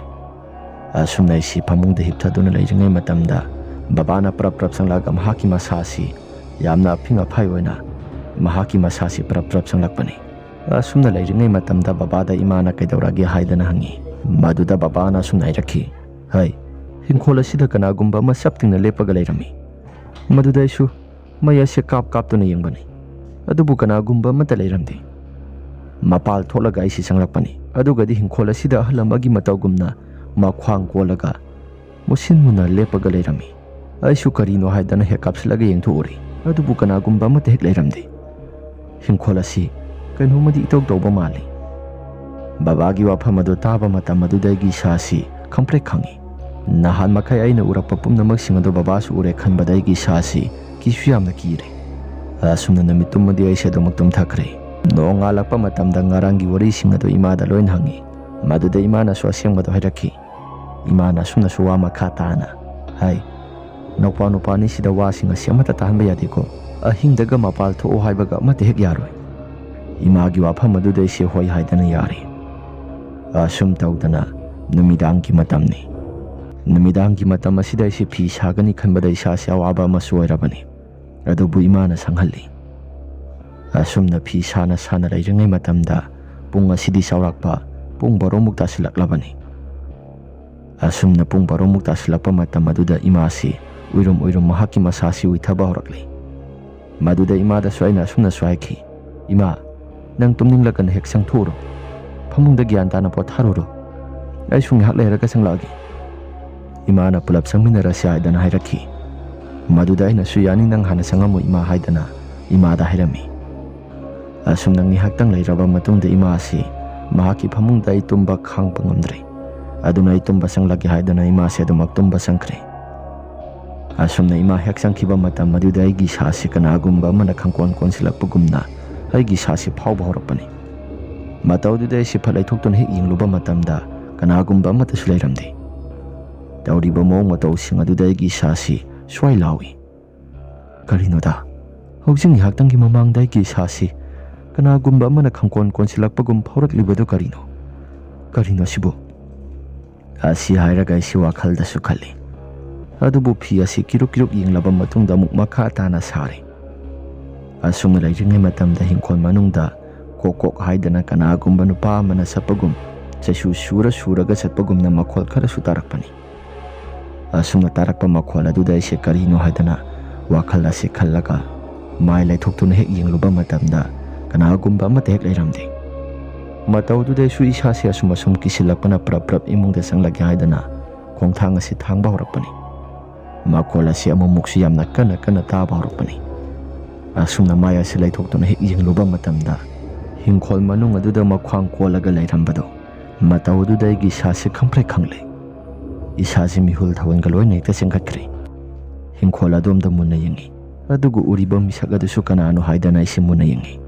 ꯑꯁꯨꯝꯅ ꯑꯩꯁꯤ ꯐꯃꯨꯡꯗ ꯍꯤꯞꯊꯗꯨꯅ ꯂꯩꯔꯤꯉꯩ ꯃꯇꯝꯗ ꯕꯕꯥꯅ ꯄ꯭ꯔꯞ ꯄ꯭ꯔꯞ ꯆꯪꯂꯛꯑꯒ ꯃꯍꯥꯛꯀꯤ ꯃꯁꯥꯁꯤ ꯌꯥꯝꯅ ꯑꯐꯤꯡ ꯑꯐꯥꯏ ꯑꯣꯏꯅ ꯃꯍꯥꯛꯀꯤ ꯃꯁꯥꯁꯤ ꯄ꯭ꯔꯞ ꯄ꯭ꯔꯞ ꯆꯪꯂꯛꯄꯅꯤ꯫ ꯑꯁꯨꯝꯅ ꯂꯩꯔꯤꯉꯩ ꯃꯇꯝꯗ ꯕꯕꯥꯗ ꯏꯃꯥꯅ ꯀꯩꯗꯧꯔꯒꯦ ꯍꯥꯏꯗꯅ ꯍꯪꯉꯤ꯫ ꯃꯗꯨꯗ ꯕꯕꯥꯅ ꯑꯁꯨꯝꯅ ꯍꯥꯏꯔꯛꯈꯤ, "ꯍꯩ, ꯏꯪꯈꯣꯜ ꯑꯁꯤꯗ ꯀꯅꯥꯒꯨꯝꯕ ꯑꯃ ꯆꯞ ꯇꯤꯡꯅ ꯂꯦꯞꯄꯒ ꯂꯩꯔꯝꯃꯤ꯫ ꯃꯗꯨꯗ ꯑꯩꯁꯨ ꯃꯩ ꯑꯁꯦ ꯀꯥꯞ ꯀꯥꯞꯇꯨꯅ ꯌꯦꯡꯕꯅꯤ, ꯑꯗꯨꯕꯨ ꯀꯅꯥꯒꯨꯝꯕ ꯑꯃꯠꯇ ꯂꯩꯔꯝꯗꯦ꯫ ꯃꯄꯥꯜ ꯊꯣꯛꯂꯒ ꯑꯩꯁꯤ ꯆꯪꯂꯛꯄꯅꯤ, ꯑꯗꯨꯒꯗꯤ ꯏꯪꯈꯣꯜ ꯑꯁꯤꯗ ꯑꯍꯜ ꯑꯃꯒꯤ ꯃꯇꯧꯒꯨꯝꯅ ꯃꯈ꯭ꯋꯥꯡ ꯀꯣꯜꯂꯒ ꯃꯨꯁꯤꯟ ꯃꯨꯅ ꯂꯦꯞꯄꯒ ꯂꯩꯔꯝꯃꯤ꯫ ꯑꯩꯁꯨ ꯀꯔꯤꯅꯣ ꯍꯥꯏꯗꯅ ꯍꯦꯛ ꯀꯥꯞꯁꯤꯜꯂꯒ ꯌꯦꯡꯊꯣꯛꯎꯔꯦ, ꯑꯗꯨꯕꯨ ꯀꯅꯥꯒꯨꯝꯕ ꯑꯃꯠꯇ ꯍꯦꯛ ꯂꯩꯔꯝꯗꯦ꯫ ꯏꯪꯈꯣꯜ ꯑꯁꯤ ꯀꯩꯅꯣꯝꯃꯗꯤ ꯏꯇꯧ ꯇꯧꯕ ꯃꯥꯜꯂꯤ꯫" ꯕꯕꯥꯒꯤ ꯋꯥꯐꯝ ꯑꯗꯨ ꯇꯥꯕ ꯃꯇꯝ ꯑꯗꯨꯗ ꯑꯩꯒꯤ ꯏꯁꯥꯁꯤ ꯈꯪꯄ꯭ꯔꯦꯛ ꯈꯪꯉꯤ꯫ ꯅꯍꯥꯟ ꯃꯈꯩ ꯑꯩꯅ ꯎꯔꯛꯄ ꯄꯨꯝꯅꯃꯛꯁꯤꯡ ꯑꯗꯨ ꯕꯕꯥꯁꯨ ꯎꯔꯦ ꯈꯟꯕꯗ ꯑꯩꯒꯤ ꯏꯁꯥꯁꯤ ꯀꯤꯁꯨ ꯌꯥꯝꯅ ꯀꯤꯔꯦ꯫ ꯑꯁꯨꯝꯅ ꯅꯨꯃꯤꯠ ꯇꯨꯝꯃꯗꯤ ꯑꯩꯁꯦ ꯑꯗꯨꯃꯛ ꯇꯨꯝꯊꯈ꯭ꯔꯦ꯫ ꯅꯣꯡꯉꯥꯜꯂꯛꯄ ꯃꯇꯝꯗ ꯉꯔꯥꯡꯒꯤ ꯋꯥꯔꯤꯁꯤꯡ ꯑꯗꯨ ꯏꯃꯥꯗ ꯂꯣꯏꯅ ꯍꯪꯉꯤ꯫ ꯃꯗꯨꯗ ꯏꯃꯥꯅꯁꯨ ꯑꯁꯦꯡꯕꯗꯨ ꯍꯥꯏꯔꯛꯈꯤ꯫ ꯏꯃꯥꯅ ꯑꯁꯨꯝꯅꯁꯨ ꯋꯥ ꯃꯈꯥ ꯇꯥꯅ ꯍꯥꯏ, "ꯅꯧꯄꯥ ꯅꯨꯄꯥ ꯑꯅꯤꯁꯤꯗ ꯋꯥꯁꯤꯡ ꯑꯁꯤ ꯑꯃꯠꯇ ꯇꯥꯍꯟꯕ ꯌꯥꯗꯦꯀꯣ꯫ ꯑꯍꯤꯡꯗꯒ ꯃꯄꯥꯜ ꯊꯣꯛꯑꯣ ꯍꯥꯏꯕꯒ ꯑꯃꯠꯇ ꯍꯦꯛ ꯌꯥꯔꯣꯏ꯫" ꯏꯃꯥꯒꯤ ꯋꯥꯐꯝ ꯑꯗꯨꯗ ꯑꯩꯁꯦ ꯍꯣꯏ ꯍꯥꯏꯗꯅ ꯌꯥꯔꯦ꯫ ꯑꯁꯨꯝ ꯇꯧꯗꯅ ꯅꯨꯃꯤꯗꯥꯡꯒꯤ ꯃꯇꯝꯅꯤ꯫ ꯅꯨꯃꯤꯗꯥꯡꯒꯤ ꯃꯇꯝ ꯑꯁꯤꯗ ꯑꯩꯁꯦ ꯐꯤ ꯁꯥꯒꯅꯤ ꯈꯟꯕꯗ ꯏꯁꯥꯁꯦ ꯑꯋꯥꯕ ꯑꯃꯁꯨ ꯑꯣꯏꯔꯕꯅꯤ꯫ ꯑꯗꯨꯕꯨ ꯏꯃꯥꯅ ꯁꯪꯍꯜꯂꯤ꯫ ꯑꯁꯨꯝꯅ ꯐꯤ ꯁꯥꯅ ꯁꯥꯅ ꯂꯩꯔꯤꯉꯩ ꯃꯇꯝꯗ ꯄꯨꯡ ꯑꯁꯤꯗꯤ ꯆꯥꯎꯔꯥꯛꯄ ꯄꯨꯡ ꯕꯥꯔꯣꯃꯨꯛ ꯇꯥꯁꯤꯜꯂꯛꯂꯕꯅꯤ꯫ ꯑꯁꯨꯝꯅ ꯄꯨꯡ ꯕꯥꯔꯣꯃꯨꯛ ꯇꯥꯁꯤꯜꯂꯛꯄ ꯃꯇꯝ ꯑꯗꯨꯗ ꯏꯃꯥꯁꯤ ꯎꯏꯔꯨꯝ ꯎꯏꯔꯨꯝ ꯃꯍꯥꯛꯀꯤ ꯃꯁꯥꯁꯤ ꯎꯏꯊꯕ ꯍꯧꯔꯛꯂꯤ꯫ ꯃꯗꯨꯗ ꯏꯃꯥꯗꯁꯨ ꯑꯩꯅ ꯑꯁꯨꯝꯅꯁꯨ ꯍꯥꯏꯈꯤ, "ꯏꯃꯥ, ꯅꯪ ꯇꯨꯝꯅꯤꯡꯂꯒꯅ ꯍꯦꯛ ꯆꯪꯊꯣꯛꯎꯔꯣ꯫ ꯐꯃꯨꯡꯗ ꯒ꯭ꯌꯥꯟ ꯇꯥꯅ ꯄꯣꯊꯥꯔꯨꯔꯣ꯫ ꯑꯩꯁꯨ ꯉꯥꯏꯍꯥꯛ ꯂꯩꯔꯒ ꯆꯪꯂꯛꯑꯒꯦ꯫" ꯏꯃꯥꯅ ꯄꯨꯂꯞ ꯆꯪꯃꯤꯟꯅꯔꯁꯤ ꯍꯥꯏꯗꯅ ꯍꯥꯏꯔꯛꯈꯤ꯫ ꯃꯗꯨꯗ ꯑꯩꯅꯁꯨ, "ꯌꯥꯅꯤ, ꯅꯪ ꯍꯥꯟꯅ ꯆꯪꯉꯝꯃꯨ ꯏꯃꯥ" ꯍꯥꯏꯗꯅ ꯏꯃꯥꯗ ꯍꯥꯏꯔꯝꯃꯤ꯫ ꯑꯁꯨꯝꯅ ꯉꯥꯏꯍꯥꯛꯇꯪ ꯂꯩꯔꯕ ꯃꯇꯨꯡꯗ ꯏꯃꯥ ꯑꯁꯤ ꯃꯍꯥꯛꯀꯤ ꯐꯃꯨꯡꯗ ꯑꯩ ꯇꯨꯝꯕ ꯈꯥꯡꯕ ꯉꯝꯗ꯭ꯔꯦ꯫ ꯑꯗꯨꯅ ꯑꯩ ꯇꯨꯝꯕ ꯆꯪꯂꯒꯦ ꯍꯥꯏꯗꯨꯅ ꯏꯃꯥꯁꯦ ꯑꯗꯨꯃꯛ ꯇꯨꯝꯕ ꯆꯪꯈ꯭ꯔꯦ꯫ ꯑꯁꯨꯝꯅ ꯏꯃꯥ ꯍꯦꯛ ꯆꯪꯈꯤꯕ ꯃꯇꯝ ꯑꯗꯨꯗ ꯑꯩꯒꯤ ꯏꯁꯥꯁꯤ ꯀꯅꯥꯒꯨꯝꯕ ꯑꯃꯅ ꯈꯪꯀꯣꯟ ꯀꯣꯟꯁꯤꯜꯂꯛꯄꯒꯨꯝꯅ ꯑꯩꯒꯤ ꯏꯁꯥꯁꯤ ꯐꯥꯎꯕ ꯍꯧꯔꯛꯄꯅꯤ꯫ ꯃꯇꯧꯗꯨꯗ ꯑꯩꯁꯤ ꯐꯠ ꯂꯩꯊꯣꯛꯇꯨꯅ ꯍꯦꯛ ꯌꯦꯡꯂꯨꯕ ꯃꯇꯝꯗ ꯀꯅꯥꯒꯨꯝꯕ ꯑꯃꯠꯇꯁꯨ ꯂꯩꯔꯝꯗꯦ꯫ ꯇꯧꯔꯤꯕ ꯃꯑꯣꯡ ꯃꯇꯧꯁꯤꯡ ꯑꯗꯨꯗ ꯑꯩꯒꯤ ꯏꯁꯥꯁꯤ ꯁ꯭ꯋꯥꯏ ꯂꯥꯎꯏ꯫ ꯀꯔꯤꯅꯣꯗ? ꯍꯧꯖꯤꯛ ꯉꯥꯏꯍꯥꯛꯇꯪꯒꯤ ꯃꯃꯥꯡꯗ ꯑꯩꯒꯤ ꯏꯁꯥꯁꯤ ꯀꯅꯥꯒꯨꯝꯕ ꯑꯃꯅ ꯈꯪꯀꯣꯟ ꯀꯣꯟꯁꯤꯜꯂꯛꯄꯒꯨꯝ ꯐꯥꯎꯔꯛꯂꯤꯕꯗꯨ ꯀꯔꯤꯅꯣ? ꯀꯔꯤꯅꯣ ꯁꯤꯕꯨ? ꯑꯁꯤ ꯍꯥꯏꯔꯒ ꯑꯩꯁꯤ ꯋꯥꯈꯜꯗꯁꯨ ꯈꯜꯂꯤ꯫ ꯑꯗꯨꯕꯨ ꯐꯤ ꯑꯁꯤ ꯀꯤꯔꯨꯛ ꯀꯤꯔꯨꯛ ꯌꯦꯡꯂꯕ ꯃꯇꯨꯡꯗ ꯑꯃꯨꯛ ꯃꯈꯥ ꯇꯥꯅ ꯁꯥꯔꯤ꯫ ꯑꯁꯨꯝꯅ ꯂꯩꯔꯤꯉꯩ ꯃꯇꯝꯗ ꯍꯤꯡꯈꯣꯜ ꯃꯅꯨꯡꯗ ꯀꯣꯛ ꯀꯣꯛ ꯍꯥꯏꯗꯅ ꯀꯅꯥꯒꯨꯝꯕ ꯅꯨꯄꯥ ꯑꯃꯅ ꯆꯠꯄꯒꯨꯝ, ꯆꯩꯁꯨ ꯁꯨꯔ ꯁꯨꯔꯒ ꯆꯠꯄꯒꯨꯝꯅ ꯃꯈꯣꯜ ꯈꯔꯁꯨ ꯇꯥꯔꯛꯄꯅꯤ꯫ ꯑꯁꯨꯝꯅ ꯇꯥꯔꯛꯄ ꯃꯈꯣꯜ ꯑꯗꯨꯗ ꯑꯩꯁꯦ ꯀꯔꯤꯅꯣ ꯍꯥꯏꯗꯅ ꯋꯥꯈꯜ ꯑꯁꯤ ꯈꯜꯂꯒ ꯃꯥꯏ ꯂꯩꯊꯣꯛꯇꯨꯅ ꯍꯦꯛ ꯌꯦꯡꯂꯨꯕ ꯃꯇꯝꯗ ꯀꯅꯥꯒꯨꯝꯕ ꯑꯃꯠꯇ ꯍꯦꯛ ꯂꯩꯔꯝꯗꯦ꯫ ꯃꯇꯧꯗꯨꯗ ꯑꯩꯁꯨ ꯏꯁꯥꯁꯦ ꯑꯁꯨꯝ ꯑꯁꯨꯝ ꯀꯤꯁꯤꯜꯂꯛꯄꯅ ꯄ꯭ꯔꯞ ꯄ꯭ꯔꯞ ꯏꯃꯨꯡꯗ ꯆꯪꯂꯒꯦ ꯍꯥꯏꯗꯅ ꯈꯣꯡꯊꯥꯡ ꯑꯁꯤ ꯊꯥꯡꯕ ꯍꯧꯔꯛꯄꯅꯤ꯫ ꯃꯈꯣꯜ ꯑꯁꯤ ꯑꯃꯨꯛꯃꯨꯛꯁꯨ ꯌꯥꯝꯅ ꯀꯟꯅ ꯀꯟꯅ ꯇꯥꯕ ꯍꯧꯔꯛꯄꯅꯤ꯫ ꯑꯁꯨꯝꯅ ꯃꯥꯏ ꯑꯁꯤ ꯂꯩꯊꯣꯛꯇꯨꯅ ꯍꯦꯛ ꯌꯦꯡꯂꯨꯕ ꯃꯇꯝꯗ ꯍꯤꯡꯈꯣꯜ ꯃꯅꯨꯡ ꯑꯗꯨꯗ ꯃꯈ꯭ꯋꯥꯡ ꯀꯣꯜꯂꯒ ꯂꯩꯔꯝꯕꯗꯣ, ꯃꯇꯧ ꯑꯗꯨꯗ ꯑꯩꯒꯤ ꯏꯁꯥꯁꯤ ꯈꯪꯄ꯭ꯔꯦꯛ ꯈꯪꯂꯦ꯫ ꯏꯁꯥꯁꯤ ꯃꯤꯍꯨꯜ ꯊꯥꯍꯨꯜꯒ ꯂꯣꯏꯅ ꯍꯦꯛꯇ ꯆꯦꯟꯈꯠꯈ꯭ꯔꯦ꯫ ꯍꯤꯡꯈꯣꯜ ꯑꯗꯣꯝꯗ ꯃꯨꯟꯅ ꯌꯦꯡꯉꯤ꯫ ꯑꯗꯨꯒ ꯎꯔꯤꯕ ꯃꯤꯁꯛ ꯑꯗꯨꯁꯨ ꯀꯅꯥꯅꯣ ꯍꯥꯏꯗꯅ ꯑꯩꯁꯤ ꯃꯨꯟꯅ ꯌꯦꯡꯉꯤ꯫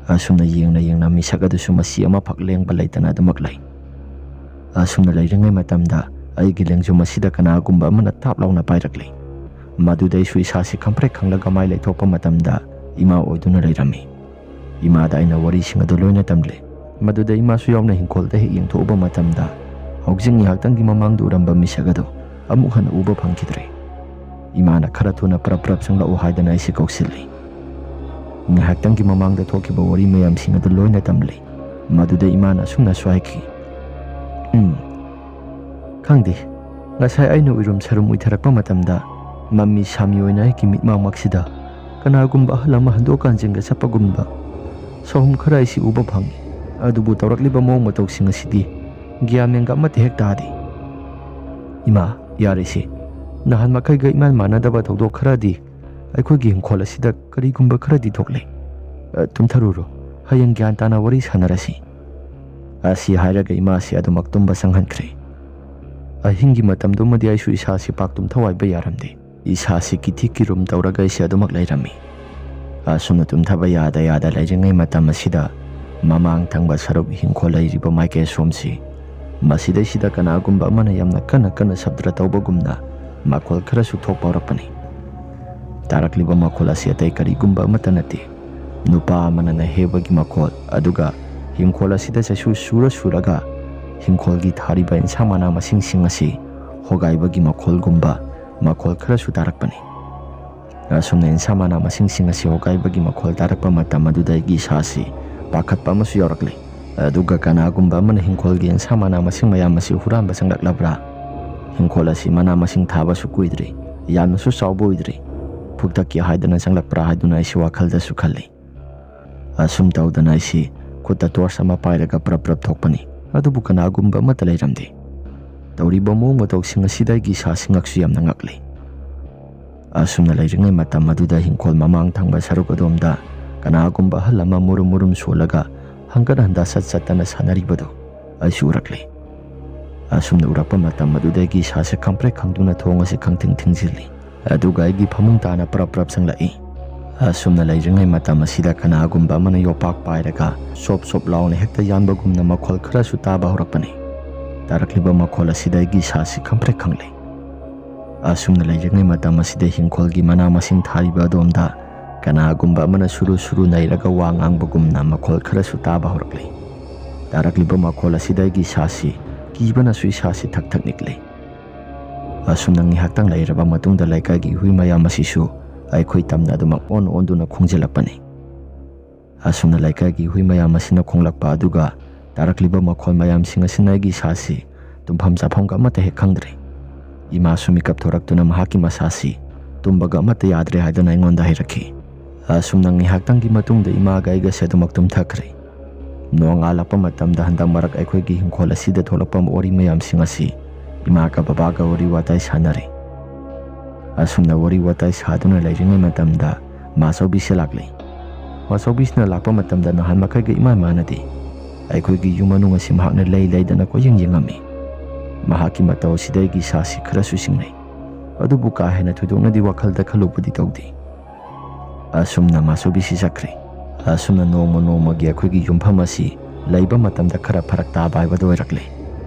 ꯑꯁꯨꯝꯅ ꯌꯦꯡꯅ ꯌꯦꯡꯅ ꯃꯤꯁꯛ ꯑꯗꯨꯁꯨ ꯃꯁꯤ ꯑꯃꯐꯥꯎ ꯂꯦꯡꯕ ꯂꯩꯇꯅ ꯑꯗꯨꯃꯛ ꯂꯩ꯫ ꯑꯁꯨꯝꯅ ꯂꯩꯔꯤꯉꯩ ꯃꯇꯝꯗ ꯑꯩꯒꯤ ꯂꯦꯡꯖꯨꯝ ꯑꯁꯤꯗ ꯀꯅꯥꯒꯨꯝꯕ ꯑꯃꯅ ꯇꯥꯞ ꯂꯥꯎꯅ ꯄꯥꯏꯔꯛꯂꯤ꯫ ꯃꯗꯨꯗ ꯑꯩꯁꯨ ꯏꯁꯥꯁꯤ ꯈꯪꯄ꯭ꯔꯦꯛ ꯈꯪꯂꯒ ꯃꯥꯏ ꯂꯩꯊꯣꯛꯄ ꯃꯇꯝꯗ ꯏꯃꯥ ꯑꯣꯏꯗꯨꯅ ꯂꯩꯔꯝꯃꯤ꯫ ꯏꯃꯥꯗ ꯑꯩꯅ ꯋꯥꯔꯤꯁꯤꯡ ꯑꯗꯨ ꯂꯣꯏꯅ ꯇꯝꯂꯦ꯫ ꯃꯗꯨꯗ ꯏꯃꯥꯁꯨ ꯌꯥꯎꯅ ꯍꯤꯡꯈꯣꯜꯗ ꯍꯦꯛ ꯌꯦꯡꯊꯣꯛꯎꯕ ꯃꯇꯝꯗ ꯍꯧꯖꯤꯛ ꯉꯥꯏꯍꯥꯛꯇꯪꯒꯤ ꯃꯃꯥꯡꯗ ꯎꯔꯝꯕ ꯃꯤꯁꯛ ꯑꯗꯨ ꯑꯃꯨꯛ ꯍꯟꯅ ꯎꯕ ꯐꯪꯈꯤꯗ꯭ꯔꯦ꯫ ꯏꯃꯥꯅ ꯈꯔ ꯊꯨꯅ ꯄ꯭ꯔꯞ ꯄ꯭ꯔꯞ ꯆꯪꯂꯛꯎ ꯍꯥꯏꯗꯅ ꯑꯩꯁꯦ ꯀꯧꯁꯤꯜꯂꯤ꯫ ꯉꯥꯏꯍꯥꯛꯇꯪꯒꯤ ꯃꯃꯥꯡꯗ ꯊꯣꯛꯈꯤꯕ ꯋꯥꯔꯤ ꯃꯌꯥꯝꯁꯤꯡ ꯑꯗꯨ ꯂꯣꯏꯅ ꯇꯝꯂꯤ꯫ ꯃꯗꯨꯗ ꯏꯃꯥꯅ ꯑꯁꯨꯝꯅꯁꯨ ꯍꯥꯏꯈꯤ, "ꯎꯝ, ꯈꯪꯗꯦ, ꯉꯁꯥꯏ ꯑꯩꯅ ꯎꯏꯔꯨꯝ ꯁꯔꯨꯝ ꯎꯏꯊꯔꯛꯄ ꯃꯇꯝꯗ ꯃꯃꯤ ꯁꯥꯃꯤ ꯑꯣꯏꯅ ꯑꯩꯒꯤ ꯃꯤꯠꯃꯥꯡꯃꯛꯁꯤꯗ ꯀꯅꯥꯒꯨꯝꯕ ꯑꯍꯜ ꯑꯃ ꯍꯟꯗꯣꯛ ꯍꯟꯖꯤꯟꯒ ꯆꯠꯄꯒꯨꯝꯕ ꯁꯍꯨꯝ ꯈꯔ ꯑꯩꯁꯤ ꯎꯕ ꯐꯪꯏ꯫ ꯑꯗꯨꯕꯨ ꯇꯧꯔꯛꯂꯤꯕ ꯃꯑꯣꯡ ꯃꯇꯧꯁꯤꯡ ꯑꯁꯤꯗꯤ ꯒ꯭ꯌꯥꯟ ꯃꯦꯟꯒ ꯑꯃꯠꯇ ꯍꯦꯛ ꯇꯥꯗꯦ꯫ ꯏꯃꯥ, ꯌꯥꯔꯦꯁꯦ, ꯅꯍꯥꯟ ꯃꯈꯩꯒ ꯏꯃꯥꯟ ꯃꯥꯟꯅꯗꯕ ꯊꯧꯗꯣꯛ ꯈꯔꯗꯤ ꯑꯩꯈꯣꯏꯒꯤ ꯏꯪꯈꯣꯜ ꯑꯁꯤꯗ ꯀꯔꯤꯒꯨꯝꯕ ꯈꯔꯗꯤ ꯊꯣꯛꯂꯦ꯫ ꯑ, ꯇꯨꯝꯊꯔꯨꯔꯣ, ꯍꯌꯦꯡ ꯒ꯭ꯌꯥꯟ ꯇꯥꯅ ꯋꯥꯔꯤ ꯁꯥꯟꯅꯔꯁꯤ"꯫ ꯑꯁꯤ ꯍꯥꯏꯔꯒ ꯏꯃꯥꯁꯤ ꯑꯗꯨꯃꯛ ꯇꯨꯝꯕ ꯆꯪꯍꯟꯈ꯭ꯔꯦ꯫ ꯑꯍꯤꯡꯒꯤ ꯃꯇꯝꯗꯨꯃꯗꯤ ꯑꯩꯁꯨ ꯏꯁꯥꯁꯤ ꯄꯥꯛ ꯇꯨꯝꯊꯋꯥꯏꯕ ꯌꯥꯔꯝꯗꯦ꯫ ꯏꯁꯥꯁꯤ ꯀꯤꯊꯤ ꯀꯤꯔꯨꯝ ꯇꯧꯔꯒ ꯑꯩꯁꯦ ꯑꯗꯨꯃꯛ ꯂꯩꯔꯝꯃꯤ꯫ ꯑꯁꯨꯝꯅ ꯇꯨꯝꯊꯕ ꯌꯥꯗ ꯌꯥꯗ ꯂꯩꯔꯤꯉꯩ ꯃꯇꯝ ꯑꯁꯤꯗ, ꯃꯃꯥꯡ ꯊꯪꯕ ꯁꯔꯨꯛ ꯍꯤꯡꯈꯣꯜ ꯂꯩꯔꯤꯕ ꯃꯥꯏꯀꯩ ꯑꯁꯣꯝꯁꯤ, ꯃꯁꯤꯗꯩꯁꯤꯗ ꯀꯅꯥꯒꯨꯝꯕ ꯑꯃꯅ ꯌꯥꯝꯅ ꯀꯟꯅ ꯀꯟꯅ ꯁꯕ꯭ꯗ ꯇꯧꯕꯒꯨꯝꯅ ꯃꯈꯣꯜ ꯈꯔꯁꯨ ꯊꯣꯛꯄ ꯍꯧꯔꯛꯄꯅꯤ꯫ ꯇꯥꯔꯛꯂꯤꯕ ꯃꯈꯣꯜ ꯑꯁꯤ ꯑꯇꯩ ꯀꯔꯤꯒꯨꯝꯕ ꯑꯃꯠꯇ ꯅꯠꯇꯦ, ꯅꯨꯄꯥ ꯑꯃꯅ ꯅꯥꯍꯦꯕꯒꯤ ꯃꯈꯣꯜ, ꯑꯗꯨꯒ ꯍꯤꯡꯈꯣꯜ ꯑꯁꯤꯗ ꯆꯩꯁꯨ ꯁꯨꯔ ꯁꯨꯔꯒ ꯍꯤꯡꯈꯣꯜꯒꯤ ꯊꯥꯔꯤꯕ ꯏꯟꯁꯥꯡ ꯃꯅꯥ ꯃꯁꯤꯡꯁꯤꯡ ꯑꯁꯤ ꯍꯣꯒꯥꯏꯕꯒꯤ ꯃꯈꯣꯜꯒꯨꯝꯕ ꯃꯈꯣꯜ ꯈꯔꯁꯨ ꯇꯥꯔꯛꯄꯅꯤ꯫ ꯑꯁꯨꯝꯅ ꯏꯟꯁꯥꯡ ꯃꯅꯥ ꯃꯁꯤꯡꯁꯤꯡ ꯑꯁꯤ ꯍꯣꯒꯥꯏꯕꯒꯤ ꯃꯈꯣꯜ ꯇꯥꯔꯛꯄ ꯃꯇꯝ ꯑꯗꯨꯗ ꯑꯩꯒꯤ ꯏꯁꯥꯁꯤ ꯄꯥꯈꯠꯄ ꯑꯃꯁꯨ ꯌꯥꯎꯔꯛꯂꯦ꯫ ꯑꯗꯨꯒ ꯀꯅꯥꯒꯨꯝꯕ ꯑꯃꯅ ꯍꯤꯡꯈꯣꯜꯒꯤ ꯏꯟꯁꯥꯡ ꯃꯅꯥ ꯃꯁꯤꯡ ꯃꯌꯥꯝ ꯑꯁꯤ ꯍꯨꯔꯥꯟꯕ ꯆꯪꯂꯛꯂꯕ꯭ꯔꯥ? ꯍꯤꯡꯈꯣꯜ ꯑꯁꯤ ꯃꯅꯥ ꯃꯁꯤꯡ ꯊꯥꯕꯁꯨ ꯀꯨꯏꯗ꯭ꯔꯤ, ꯌꯥꯝꯅꯁꯨ ꯆꯥꯎꯕ ꯑꯣꯏꯗ꯭ꯔꯤ, ꯐꯨꯛꯇꯠꯀꯦ ꯍꯥꯏꯗꯅ ꯆꯪꯂꯛꯄ꯭ꯔꯥ ꯍꯥꯏꯗꯨꯅ ꯑꯩꯁꯤ ꯋꯥꯈꯜꯗꯁꯨ ꯈꯜꯂꯤ꯫ ꯑꯁꯨꯝ ꯇꯧꯗꯅ ꯑꯩꯁꯤ ꯈꯨꯠꯇ ꯇꯣꯔꯆ ꯑꯃ ꯄꯥꯏꯔꯒ ꯄ꯭ꯔꯞ ꯄ꯭ꯔꯞ ꯊꯣꯛꯄꯅꯤ, ꯑꯗꯨꯕꯨ ꯀꯅꯥꯒꯨꯝꯕ ꯑꯃꯠꯇ ꯂꯩꯔꯝꯗꯦ꯫ ꯇꯧꯔꯤꯕ ꯃꯑꯣꯡ ꯃꯇꯧꯁꯤꯡ ꯑꯁꯤꯗ ꯑꯩꯒꯤ ꯏꯁꯥꯁꯤ ꯉꯛꯁꯨ ꯌꯥꯝꯅ ꯉꯛꯂꯤ꯫ ꯑꯁꯨꯝꯅ ꯂꯩꯔꯤꯉꯩ ꯃꯇꯝ ꯑꯗꯨꯗ ꯍꯤꯡꯈꯣꯜ ꯃꯃꯥꯡ ꯊꯪꯕ ꯁꯔꯨꯛ ꯑꯗꯣꯝꯗ ꯀꯅꯥꯒꯨꯝꯕ ꯑꯍꯜ ꯑꯃ ꯃꯨꯔꯨꯝ ꯃꯨꯔꯨꯝ ꯁꯣꯜꯂꯒ ꯍꯪꯒꯠ ꯍꯟꯗꯥ ꯆꯠ ꯆꯠꯇꯅ ꯁꯥꯟꯅꯔꯤꯕꯗꯨ ꯑꯩꯁꯨ ꯎꯔꯛꯂꯦ꯫ ꯑꯁꯨꯝꯅ ꯎꯔꯛꯄ ꯃꯇꯝ ꯑꯗꯨꯗꯒꯤ ꯏꯁꯥꯁꯦ ꯈꯪꯄ꯭ꯔꯦꯛ ꯈꯪꯗꯨꯅ ꯊꯣꯡ ꯑꯁꯤ ꯈꯪꯊꯤꯡ ꯊꯤꯡꯖꯤꯜꯂꯤ꯫ ꯑꯗꯨꯒ ꯑꯩꯒꯤ ꯐꯃꯨꯡ ꯇꯥꯅ ꯄ꯭ꯔꯞ ꯄ꯭ꯔꯞ ꯆꯪꯂꯛꯏ꯫ ꯑꯁꯨꯝꯅ ꯂꯩꯔꯤꯉꯩ ꯃꯇꯝ ꯑꯁꯤꯗ ꯀꯅꯥꯒꯨꯝꯕ ꯑꯃꯅ ꯌꯣꯄꯥꯛ ꯄꯥꯏꯔꯒ ꯁꯣꯞ ꯁꯣꯞ ꯂꯥꯎꯅ ꯍꯦꯛꯇ ꯌꯥꯟꯕꯒꯨꯝꯅ ꯃꯈꯣꯜ ꯈꯔꯁꯨ ꯇꯥꯕ ꯍꯧꯔꯛꯄꯅꯤ꯫ ꯇꯥꯔꯛꯂꯤꯕ ꯃꯈꯣꯜ ꯑꯁꯤꯗ ꯑꯩꯒꯤ ꯏꯁꯥꯁꯤ ꯈꯪꯄ꯭ꯔꯦꯛ ꯈꯪꯂꯦ꯫ ꯑꯁꯨꯝꯅ ꯂꯩꯔꯤꯉꯩ ꯃꯇꯝ ꯑꯁꯤꯗ ꯍꯤꯡꯈꯣꯜꯒꯤ ꯃꯅꯥ ꯃꯁꯤꯡ ꯊꯥꯔꯤꯕ ꯑꯗꯣꯝꯗ ꯀꯅꯥꯒꯨꯝꯕ ꯑꯃꯅ ꯁꯨꯔꯨ ꯁꯨꯔꯨ ꯅꯩꯔꯒ ꯋꯥ ꯉꯥꯡꯕꯒꯨꯝꯅ ꯃꯈꯣꯜ ꯈꯔꯁꯨ ꯇꯥꯕ ꯍꯧꯔꯛꯂꯦ꯫ ꯇꯥꯔꯛꯂꯤꯕ ꯃꯈꯣꯜ ꯑꯁꯤꯗ ꯑꯩꯒꯤ ꯏꯁꯥꯁꯤ ꯀꯤꯕꯅꯁꯨ ꯏꯁꯥꯁꯤ ꯊꯛ ꯊꯛ ꯅꯤꯛꯂꯦ꯫ ꯑꯁꯨꯝꯅ ꯉꯥꯏꯍꯥꯛꯇꯪ ꯂꯩꯔꯕ ꯃꯇꯨꯡꯗ ꯂꯩꯀꯥꯏꯒꯤ ꯍꯨꯏ ꯃꯌꯥꯝ ꯑꯁꯤꯁꯨ ꯑꯩꯈꯣꯏ ꯇꯝꯅ ꯑꯗꯨꯃꯛ ꯑꯣꯟ ꯑꯣꯟꯗꯨꯅ ꯈꯣꯡꯖꯤꯜꯂꯛꯄꯅꯤ꯫ ꯑꯁꯨꯝꯅ ꯂꯩꯀꯥꯏꯒꯤ ꯍꯨꯏ ꯃꯌꯥꯝ ꯑꯁꯤꯅ ꯈꯣꯡꯂꯛꯄ ꯑꯗꯨꯒ ꯇꯥꯔꯛꯂꯤꯕ ꯃꯈꯣꯜ ꯃꯌꯥꯝꯁꯤꯡ ꯑꯁꯤꯅ ꯑꯩꯒꯤ ꯏꯁꯥꯁꯤ ꯇꯨꯝꯐꯝ ꯆꯥꯐꯝꯒ ꯑꯃꯠꯇ ꯍꯦꯛ ꯈꯪꯗ꯭ꯔꯦ꯫ ꯏꯃꯥꯁꯨ ꯃꯤꯀꯞ ꯊꯣꯔꯛꯇꯨꯅ ꯃꯍꯥꯛꯀꯤ ꯃꯁꯥꯁꯤ ꯇꯨꯝꯕꯒ ꯑꯃꯠꯇ ꯌꯥꯗ꯭ꯔꯦ ꯍꯥꯏꯗꯨꯅ ꯑꯩꯉꯣꯟꯗ ꯍꯥꯏꯔꯛꯈꯤ꯫ ꯑꯁꯨꯝꯅ ꯉꯥꯏꯍꯥꯛꯇꯪꯒꯤ ꯃꯇꯨꯡꯗ ꯏꯃꯥꯒ ꯑꯩꯒꯁꯦ ꯑꯗꯨꯃꯛ ꯇꯨꯝꯊꯈ꯭ꯔꯦ꯫ ꯅꯣꯡꯉꯥꯜꯂꯛꯄ ꯃꯇꯝꯗ ꯍꯟꯗꯛ ꯃꯔꯛ ꯑꯩꯈꯣꯏꯒꯤ ꯍꯤꯡꯈꯣꯜ ꯑꯁꯤꯗ ꯊꯣꯛꯂꯛꯄ ꯋꯥꯔꯤ ꯃꯌꯥꯝꯁꯤꯡ ꯑꯁꯤ ꯏꯃꯥꯒ ꯕꯕꯥꯒ ꯋꯥꯔꯤ ꯋꯥꯇꯥꯏ ꯁꯥꯟꯅꯔꯦ꯫ ꯑꯁꯨꯝꯅ ꯋꯥꯔꯤ ꯋꯥꯇꯥꯏ ꯁꯥꯗꯨꯅ ꯂꯩꯔꯤꯉꯩ ꯃꯇꯝꯗ ꯃꯥꯆꯧꯕꯤꯁꯦ ꯂꯥꯛꯂꯦ꯫ ꯃꯥꯆꯧꯕꯤꯁꯤꯅ ꯂꯥꯛꯄ ꯃꯇꯝꯗ ꯅꯍꯥꯟ ꯃꯈꯩꯒ ꯏꯃꯥꯟ ꯃꯥꯟꯅꯗꯦ꯫ ꯑꯩꯈꯣꯏꯒꯤ ꯌꯨꯝ ꯃꯅꯨꯡ ꯑꯁꯤ ꯃꯍꯥꯛꯅ ꯂꯩ ꯂꯩꯗꯅ ꯀꯣꯏꯌꯦꯡ ꯌꯦꯡꯉꯝꯃꯤ꯫ ꯃꯍꯥꯛꯀꯤ ꯃꯇꯧ ꯑꯁꯤꯗ ꯑꯩꯒꯤ ꯏꯁꯥꯁꯤ ꯈꯔꯁꯨ ꯆꯤꯡꯅꯩ꯫ ꯑꯗꯨꯕꯨ ꯀꯥ ꯍꯦꯟꯅ ꯊꯣꯏꯗꯣꯛꯅꯗꯤ ꯋꯥꯈꯜꯗ ꯈꯜꯂꯨꯕꯗꯤ ꯇꯧꯗꯦ꯫ ꯑꯁꯨꯝꯅ ꯃꯥꯁꯨꯕꯤꯁꯤ ꯆꯠꯈ꯭ꯔꯦ꯫ ꯑꯁꯨꯝꯅ ꯅꯣꯡꯃ ꯅꯣꯡꯃꯒꯤ ꯑꯩꯈꯣꯏꯒꯤ ꯌꯨꯝꯐꯝ ꯑꯁꯤ ꯂꯩꯕ ꯃꯇꯝꯗ ꯈꯔ ꯐꯔꯛ ꯇꯥꯕ ꯍꯥꯏꯕꯗꯨ ꯑꯣꯏꯔꯛꯂꯦ꯫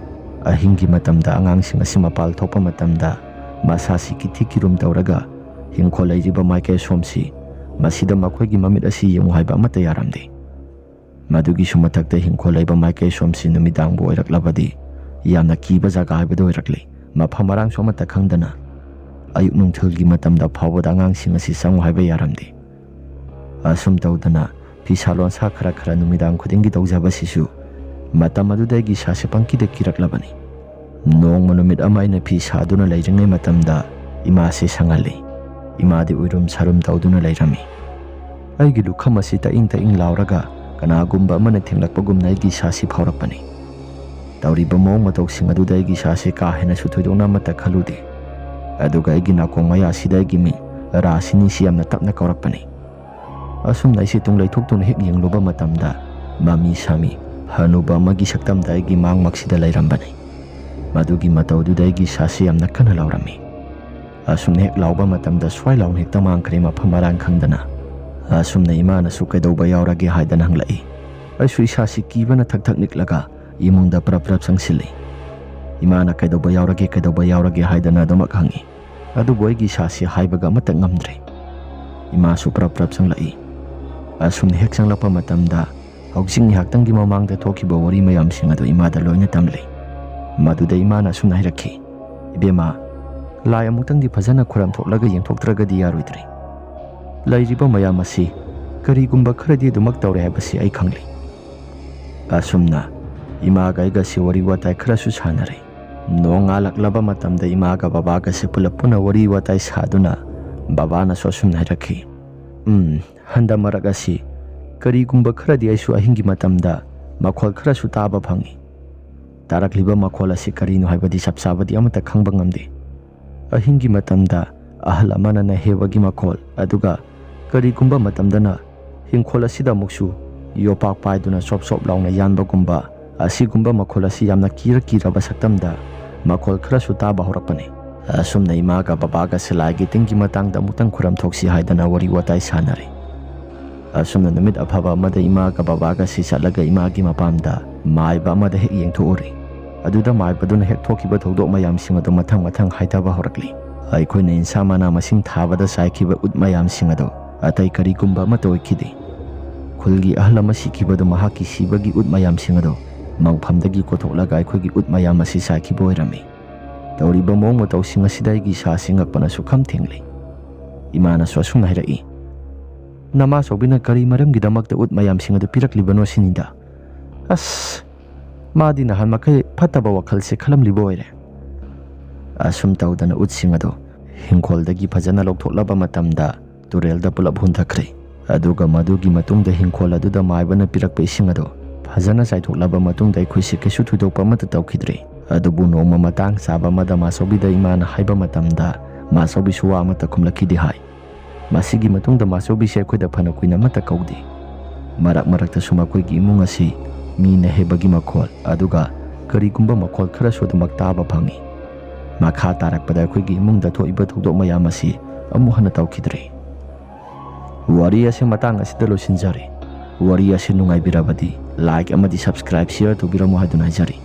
ꯑꯍꯤꯡꯒꯤ ꯃꯇꯝꯗ ꯑꯉꯥꯡꯁꯤꯡ ꯑꯁꯤ ꯃꯄꯥꯜ ꯊꯣꯛꯄ ꯃꯇꯝꯗ ꯃꯁꯥꯁꯤ ꯀꯤꯊꯤ ꯀꯤꯔꯨꯝ ꯇꯧꯔꯒ ꯍꯤꯡꯈꯣꯜ ꯂꯩꯔꯤꯕ ꯃꯥꯏꯀꯩ ꯁꯣꯝꯁꯤ, ꯃꯁꯤꯗ ꯃꯈꯣꯏꯒꯤ ꯃꯃꯤꯠ ꯑꯁꯤ ꯌꯦꯡꯉꯨ ꯍꯥꯏꯕ ꯑꯃꯠꯇ ꯌꯥꯔꯝꯗꯦ꯫ ꯃꯗꯨꯒꯤꯁꯨ ꯃꯊꯛꯇ ꯍꯤꯡꯈꯣꯜ ꯂꯩꯕ ꯃꯥꯏꯀꯩ ꯁꯣꯝꯁꯤ ꯅꯨꯃꯤꯗꯥꯡꯕꯨ ꯑꯣꯏꯔꯛꯂꯕꯗꯤ ꯌꯥꯝꯅ ꯀꯤꯕ ꯖꯒꯥ ꯍꯥꯏꯕꯗꯨ ꯑꯣꯏꯔꯛꯂꯤ꯫ ꯃꯐꯝ ꯃꯔꯥꯡꯁꯨ ꯑꯃꯠꯇ ꯈꯪꯗꯅ ꯑꯌꯨꯛ ꯅꯨꯡꯊꯤꯜꯒꯤ ꯃꯇꯝꯗ ꯐꯥꯎꯕꯗ ꯑꯉꯥꯡꯁꯤꯡ ꯑꯁꯤ ꯆꯪꯉꯨ ꯍꯥꯏꯕ ꯌꯥꯔꯝꯗꯦ꯫ ꯑꯁꯨꯝ ꯇꯧꯗꯅ ꯐꯤꯁꯥ ꯂꯣꯟꯁꯥ ꯈꯔ ꯈꯔ ꯅꯨꯃꯤꯗꯥꯡ ꯈꯨꯗꯤꯡꯒꯤ ꯇꯧꯖꯕꯁꯤꯁꯨ ꯃꯇꯝ ꯑꯗꯨꯗ ꯑꯩꯒꯤ ꯏꯁꯥꯁꯦ ꯄꯪꯀꯤꯗ ꯀꯤꯔꯛꯂꯕꯅꯤ꯫ ꯅꯣꯡꯃ ꯅꯨꯃꯤꯠ ꯑꯃ ꯑꯩꯅ ꯐꯤ ꯁꯥꯗꯨꯅ ꯂꯩꯔꯤꯉꯩ ꯃꯇꯝꯗ ꯏꯃꯥꯁꯦ ꯁꯪꯍꯜꯂꯤ꯫ ꯏꯃꯥꯗꯤ ꯎꯏꯔꯨꯝ ꯁꯥꯔꯨꯝ ꯇꯧꯗꯨꯅ ꯂꯩꯔꯝꯃꯤ꯫ ꯑꯩꯒꯤ ꯂꯨꯈꯝ ꯑꯁꯤ ꯇꯛꯏꯡ ꯇꯛꯏꯡ ꯂꯥꯎꯔꯒ ꯀꯅꯥꯒꯨꯝꯕ ꯑꯃꯅ ꯊꯦꯡꯂꯛꯄꯒꯨꯝꯅ ꯑꯩꯒꯤ ꯏꯁꯥꯁꯤ ꯐꯥꯎꯔꯛꯄꯅꯤ꯫ ꯇꯧꯔꯤꯕ ꯃꯑꯣꯡ ꯃꯇꯧꯁꯤꯡ ꯑꯗꯨꯗ ꯑꯩꯒꯤ ꯏꯁꯥꯁꯤ ꯀꯥ ꯍꯦꯟꯅꯁꯨ ꯊꯣꯏꯗꯣꯛꯅ ꯑꯃꯠꯇ ꯈꯜꯂꯨꯗꯦ꯫ ꯑꯗꯨꯒ ꯑꯩꯒꯤ ꯅꯥꯀꯣꯡ ꯃꯌꯥꯁꯤꯗ ꯑꯩꯒꯤ ꯃꯤꯡ ꯔꯥꯁꯤꯅꯤꯁꯤ ꯌꯥꯝꯅ ꯇꯞꯅ ꯀꯧꯔꯛꯄꯅꯤ꯫ ꯑꯁꯨꯝꯅ ꯑꯩꯁꯦ ꯇꯨꯡ ꯂꯩꯊꯣꯛꯇꯨꯅ ꯍꯦꯛ ꯌꯦꯡꯂꯨꯕ ꯃꯇꯝꯗ ꯃꯃꯤ ꯁꯥꯃꯤ ꯍꯅꯨꯕ ꯑꯃꯒꯤ ꯁꯛꯇꯝꯗ ꯑꯩꯒꯤ ꯃꯥꯡꯃꯛꯁꯤꯗ ꯂꯩꯔꯝꯕꯅꯤ꯫ ꯃꯗꯨꯒꯤ ꯃꯇꯧꯗꯨꯗ ꯑꯩꯒꯤ ꯏꯁꯥꯁꯤ ꯌꯥꯝꯅ ꯀꯟꯅ ꯂꯥꯎꯔꯝꯃꯤ꯫ ꯑꯁꯨꯝꯅ ꯍꯦꯛ ꯂꯥꯎꯕ ꯃꯇꯝꯗ ꯁ꯭ꯋꯥꯏ ꯂꯥꯎꯅ ꯍꯦꯛꯇ ꯃꯥꯡꯈ꯭ꯔꯦ ꯃꯐꯝ ꯃꯔꯥꯡ ꯈꯪꯗꯅ꯫ ꯑꯁꯨꯝꯅ ꯏꯃꯥꯅꯁꯨ "ꯀꯩꯗꯧꯕ ꯌꯥꯎꯔꯒꯦ?" ꯍꯥꯏꯗꯅ ꯍꯪꯂꯛꯏ꯫ ꯑꯩꯁꯨ ꯏꯁꯥꯁꯤ ꯀꯤꯕꯅ ꯊꯛ ꯊꯛ ꯅꯤꯛꯂꯒ ꯏꯃꯨꯡꯗ ꯄ꯭ꯔꯞ ꯄ꯭ꯔꯞ ꯆꯪꯁꯤꯜꯂꯤ꯫ ꯏꯃꯥꯅ "ꯀꯩꯗꯧꯕ ꯌꯥꯎꯔꯒꯦ, ꯀꯩꯗꯧꯕ ꯌꯥꯎꯔꯒꯦ?" ꯍꯥꯏꯗꯅ ꯑꯗꯨꯃꯛ ꯍꯪꯉꯤ꯫ ꯑꯗꯨꯕꯨ ꯑꯩꯒꯤ ꯏꯁꯥꯁꯤ ꯍꯥꯏꯕꯒ ꯑꯃꯠꯇ ꯉꯝꯗ꯭ꯔꯦ꯫ ꯏꯃꯥꯁꯨ ꯄ꯭ꯔꯞ ꯄ꯭ꯔꯞ ꯆꯪꯂꯛꯏ꯫ ꯑꯁꯨꯝꯅ ꯍꯦꯛ ꯆꯪꯂꯛꯄ ꯃꯇꯝꯗ ꯍꯧꯖꯤꯛ ꯉꯥꯏꯍꯥꯛꯇꯪꯒꯤ ꯃꯃꯥꯡꯗ ꯊꯣꯛꯈꯤꯕ ꯋꯥꯔꯤ ꯃꯌꯥꯝꯁꯤꯡ ꯑꯗꯨ ꯏꯃꯥꯗ ꯂꯣꯏꯅ ꯇꯝꯂꯤ꯫ ꯃꯗꯨꯗ ꯏꯃꯥꯅ ꯑꯁꯨꯝꯅ ꯍꯥꯏꯔꯛꯈꯤ, "ꯏꯕꯦꯝꯃ, ꯂꯥꯏ ꯑꯃꯨꯛꯇꯪꯗꯤ ꯐꯖꯅ ꯈꯨꯔꯝ ꯊꯣꯛꯂꯒ ꯌꯦꯡꯊꯣꯛꯇ꯭ꯔꯒꯗꯤ ꯌꯥꯔꯣꯏꯗ꯭ꯔꯦ꯫ ꯂꯩꯔꯤꯕ ꯃꯌꯥꯝ ꯑꯁꯤ ꯀꯔꯤꯒꯨꯝꯕ ꯈꯔꯗꯤ ꯑꯗꯨꯃꯛ ꯇꯧꯔꯦ ꯍꯥꯏꯕꯁꯤ ꯑꯩ ꯈꯪꯂꯤ"꯫ ꯑꯁꯨꯝꯅ ꯏꯃꯥꯒ ꯑꯩꯒꯁꯤ ꯋꯥꯔꯤ ꯋꯥꯇꯥꯏ ꯈꯔꯁꯨ ꯁꯥꯟꯅꯔꯦ꯫ ꯅꯣꯡꯉꯥꯜꯂꯛꯂꯕ ꯃꯇꯝꯗ ꯏꯃꯥꯒ ꯕꯕꯥꯒꯁꯦ ꯄꯨꯂꯞ ꯄꯨꯟꯅ ꯋꯥꯔꯤ ꯋꯥꯇꯥꯏ ꯁꯥꯗꯨꯅ ꯕꯕꯥꯅꯁꯨ ꯑꯁꯨꯝꯅ ꯍꯥꯏꯔꯛꯈꯤ, "ꯎꯝ, ꯍꯟꯗꯛ ꯃꯔꯛ ꯑꯁꯤ ꯀꯔꯤꯒꯨꯝꯕ ꯈꯔꯗꯤ ꯑꯩꯁꯨ ꯑꯍꯤꯡꯒꯤ ꯃꯇꯝꯗ ꯃꯈꯣꯜ ꯈꯔꯁꯨ ꯇꯥꯕ ꯐꯪꯏ꯫ ꯇꯥꯔꯛꯂꯤꯕ ꯃꯈꯣꯜ ꯑꯁꯤ ꯀꯔꯤꯅꯣ ꯍꯥꯏꯕꯗꯤ ꯆꯞ ꯆꯥꯕꯗꯤ ꯑꯃꯠꯇ ꯈꯪꯕ ꯉꯝꯗꯦ꯫ ꯑꯍꯤꯡꯒꯤ ꯃꯇꯝꯗ ꯑꯍꯜ ꯑꯃꯅ ꯅꯍꯦꯕꯒꯤ ꯃꯈꯣꯜ, ꯑꯗꯨꯒ ꯀꯔꯤꯒꯨꯝꯕ ꯃꯇꯝꯗꯅ ꯍꯤꯡꯈꯣꯜ ꯑꯁꯤꯗ ꯑꯃꯨꯛꯁꯨ ꯌꯣꯄꯥꯛ ꯄꯥꯏꯗꯨꯅ ꯆꯣꯞ ꯆꯣꯞ ꯂꯥꯎꯅ ꯌꯥꯟꯕꯒꯨꯝꯕ, ꯑꯁꯤꯒꯨꯝꯕ ꯃꯈꯣꯜ ꯑꯁꯤ ꯌꯥꯝꯅ ꯀꯤꯔ ꯀꯤꯔꯕ ꯁꯛꯇꯝꯗ ꯃꯈꯣꯜ ꯈꯔꯁꯨ ꯇꯥꯕ ꯍꯧꯔꯛꯄꯅꯤ"꯫ ꯑꯁꯨꯝꯅ ꯏꯃꯥꯒ ꯕꯕꯥꯒꯁꯦ ꯂꯥꯏꯒꯤ ꯇꯤꯟꯒꯤ ꯃꯇꯥꯡꯗ ꯑꯃꯨꯛꯇꯪ ꯈꯨꯔꯝ ꯊꯣꯛꯁꯤ ꯍꯥꯏꯗꯅ ꯋꯥꯔꯤ ꯋꯥꯇꯥꯏ ꯁꯥꯟꯅꯔꯤ꯫ ꯑꯁꯨꯝꯅ ꯅꯨꯃꯤꯠ ꯑꯐꯕ ꯑꯃꯗ ꯏꯃꯥꯒ ꯕꯕꯥꯒꯁꯤ ꯆꯠꯂꯒ ꯏꯃꯥꯒꯤ ꯃꯄꯥꯝꯗ ꯃꯥꯏꯕ ꯑꯃꯗ ꯍꯦꯛ ꯌꯦꯡꯊꯣꯛꯎꯔꯤ꯫ ꯑꯗꯨꯗ ꯃꯥꯏꯕꯗꯨꯅ ꯍꯦꯛ ꯊꯣꯛꯈꯤꯕ ꯊꯧꯗꯣꯛ ꯃꯌꯥꯝꯁꯤꯡ ꯑꯗꯨ ꯃꯊꯪ ꯃꯊꯪ ꯍꯥꯏꯊꯕ ꯍꯧꯔꯛꯂꯤ꯫ ꯑꯩꯈꯣꯏꯅ ꯏꯟꯁꯥ ꯃꯅꯥ ꯃꯁꯤꯡ ꯊꯥꯕꯗ ꯆꯥꯏꯈꯤꯕ ꯎꯠ ꯃꯌꯥꯝꯁꯤꯡ ꯑꯗꯣ ꯑꯇꯩ ꯀꯔꯤꯒꯨꯝꯕ ꯑꯃꯠꯇ ꯑꯣꯏꯈꯤꯗꯦ꯫ ꯈꯨꯜꯒꯤ ꯑꯍꯜ ꯑꯃ ꯁꯤꯈꯤꯕꯗꯨ ꯃꯍꯥꯛꯀꯤ ꯁꯤꯕꯒꯤ ꯎꯠ ꯃꯌꯥꯝꯁꯤꯡ ꯑꯗꯣ ꯃꯪꯐꯝꯗꯒꯤ ꯀꯣꯊꯣꯛꯂꯒ ꯑꯩꯈꯣꯏꯒꯤ ꯎꯠ ꯃꯌꯥꯝ ꯑꯁꯤ ꯆꯥꯏꯈꯤꯕ ꯑꯣꯏꯔꯝꯃꯤ꯫ ꯇꯧꯔꯤꯕ ꯃꯑꯣꯡ ꯃꯇꯧꯁꯤꯡ ꯑꯁꯤꯗ ꯑꯩꯒꯤ ꯏꯁꯥꯁꯤ ꯉꯛꯄꯅ ꯁꯨꯛꯈꯝ ꯊꯦꯡꯂꯤ꯫ ꯏꯃꯥꯅꯁꯨ ꯑꯁꯨꯝꯅ ꯍꯥꯏꯔꯛꯏ, "ꯅꯃꯥꯆꯧꯕꯤꯅ ꯀꯔꯤ ꯃꯔꯝꯒꯤꯗꯃꯛꯇ ꯎꯠ ꯃꯌꯥꯝꯁꯤꯡ ꯑꯗꯨ ꯄꯤꯔꯛꯂꯤꯕꯅꯣ ꯁꯤꯅꯤꯗ꯫ ꯑꯁ, ꯃꯥꯗꯤ ꯅꯍꯥꯟ ꯃꯈꯩ ꯐꯠꯇꯕ ꯋꯥꯈꯜꯁꯦ ꯈꯜꯂꯝꯂꯤꯕ ꯑꯣꯏꯔꯦ"꯫ ꯑꯁꯨꯝ ꯇꯧꯗꯅ ꯎꯠꯁꯤꯡ ꯑꯗꯨ ꯍꯤꯡꯈꯣꯜꯗꯒꯤ ꯐꯖꯅ ꯂꯧꯊꯣꯛꯂꯕ ꯃꯇꯝꯗ ꯇꯨꯔꯦꯜꯗ ꯄꯨꯂꯞ ꯍꯨꯟꯊꯈ꯭ꯔꯦ꯫ ꯑꯗꯨꯒ ꯃꯗꯨꯒꯤ ꯃꯇꯨꯡꯗ ꯍꯤꯡꯈꯣꯜ ꯑꯗꯨꯗ ꯃꯥꯏꯕꯅ ꯄꯤꯔꯛꯄ ꯏꯁꯤꯡ ꯑꯗꯨ ꯐꯖꯅ ꯆꯥꯏꯊꯣꯛꯂꯕ ꯃꯇꯨꯡꯗ ꯑꯩꯈꯣꯏꯁꯤ ꯀꯩꯁꯨ ꯊꯣꯏꯗꯣꯛꯄ ꯑꯃꯠꯇ ꯇꯧꯈꯤꯗ꯭ꯔꯦ꯫ ꯑꯗꯨꯕꯨ ꯅꯣꯡꯃ ꯃꯇꯥꯡ ꯆꯥꯕ ꯑꯃꯗ ꯃꯥꯆꯧꯕꯤꯗ ꯏꯃꯥꯅ ꯍꯥꯏꯕ ꯃꯇꯝꯗ ꯃꯥꯆꯧꯕꯤꯁꯨ ꯋꯥ ꯑꯃꯠꯇ ꯈꯨꯝꯂꯛꯈꯤꯗꯦ ꯍꯥꯏ꯫ ꯃꯁꯤꯒꯤ ꯃꯇꯨꯡꯗ ꯃꯥꯆꯧꯕꯤꯁꯦ ꯑꯩꯈꯣꯏꯗ ꯐꯅ ꯀꯨꯏꯅ ꯑꯃꯠꯇ ꯀꯧꯗꯦ꯫ ꯃꯔꯛ ꯃꯔꯛꯇꯁꯨ ꯃꯈꯣꯏꯒꯤ ꯏꯃꯨꯡ ꯑꯁꯤ ꯃꯤꯅ ꯍꯦꯕꯒꯤ ꯃꯈꯣꯜ, ꯑꯗꯨꯒ ꯀꯔꯤꯒꯨꯝꯕ ꯃꯈꯣꯜ ꯈꯔꯁꯨ ꯑꯗꯨꯃꯛ ꯇꯥꯕ ꯐꯪꯏ꯫ ꯃꯈꯥ ꯇꯥꯔꯛꯄꯗ ꯑꯩꯈꯣꯏꯒꯤ ꯏꯃꯨꯡꯗ ꯊꯣꯛꯏꯕ ꯊꯧꯗꯣꯛ ꯃꯌꯥꯝ ꯑꯁꯤ ꯑꯃꯨꯛ ꯍꯟꯅ ꯇꯧꯈꯤꯗ꯭ꯔꯦ꯫ ꯋꯥꯔꯤ ꯑꯁꯤ ꯃꯇꯥꯡ ꯑꯁꯤꯗ ꯂꯣꯏꯁꯤꯟꯖꯔꯦ꯫ ꯋꯥꯔꯤ ꯑꯁꯤ ꯅꯨꯡꯉꯥꯏꯕꯤꯔꯕꯗꯤ like ꯑꯃꯗꯤ subscribe, share ꯇꯧꯕꯤꯔꯝꯃꯨ ꯍꯥꯏꯗꯨꯅ ꯍꯥꯏꯖꯔꯤ꯫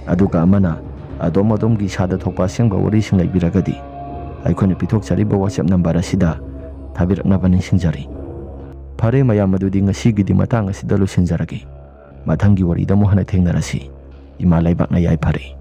ꯑꯗꯨꯒ ꯑꯃꯅ ꯑꯗꯣꯝ ꯑꯗꯣꯝꯒꯤ ꯏꯁꯥꯗ ꯊꯣꯛꯄ ꯑꯁꯦꯡꯕ ꯋꯥꯔꯤꯁꯤꯡ ꯂꯩꯕꯤꯔꯒꯗꯤ ꯑꯩꯈꯣꯏꯅ ꯄꯤꯊꯣꯛꯆꯔꯤꯕ WhatsApp number ꯑꯁꯤꯗ ꯊꯥꯕꯤꯔꯛꯅꯕ ꯅꯤꯡꯁꯤꯡꯖꯔꯤ꯫ ꯐꯔꯦ ꯃꯌꯥꯝ, ꯑꯗꯨꯗꯤ ꯉꯁꯤꯒꯤꯗꯤ ꯃꯇꯥꯡ ꯑꯁꯤꯗ ꯂꯣꯏꯁꯤꯟꯖꯔꯒꯦ꯫ ꯃꯊꯪꯒꯤ ꯋꯥꯔꯤꯗ ꯑꯃꯨꯛ ꯍꯟꯅ ꯊꯦꯡꯅꯔꯁꯤ꯫ ꯏꯃꯥ ꯂꯩꯕꯥꯛꯅ ꯌꯥꯏꯐꯔꯦ꯫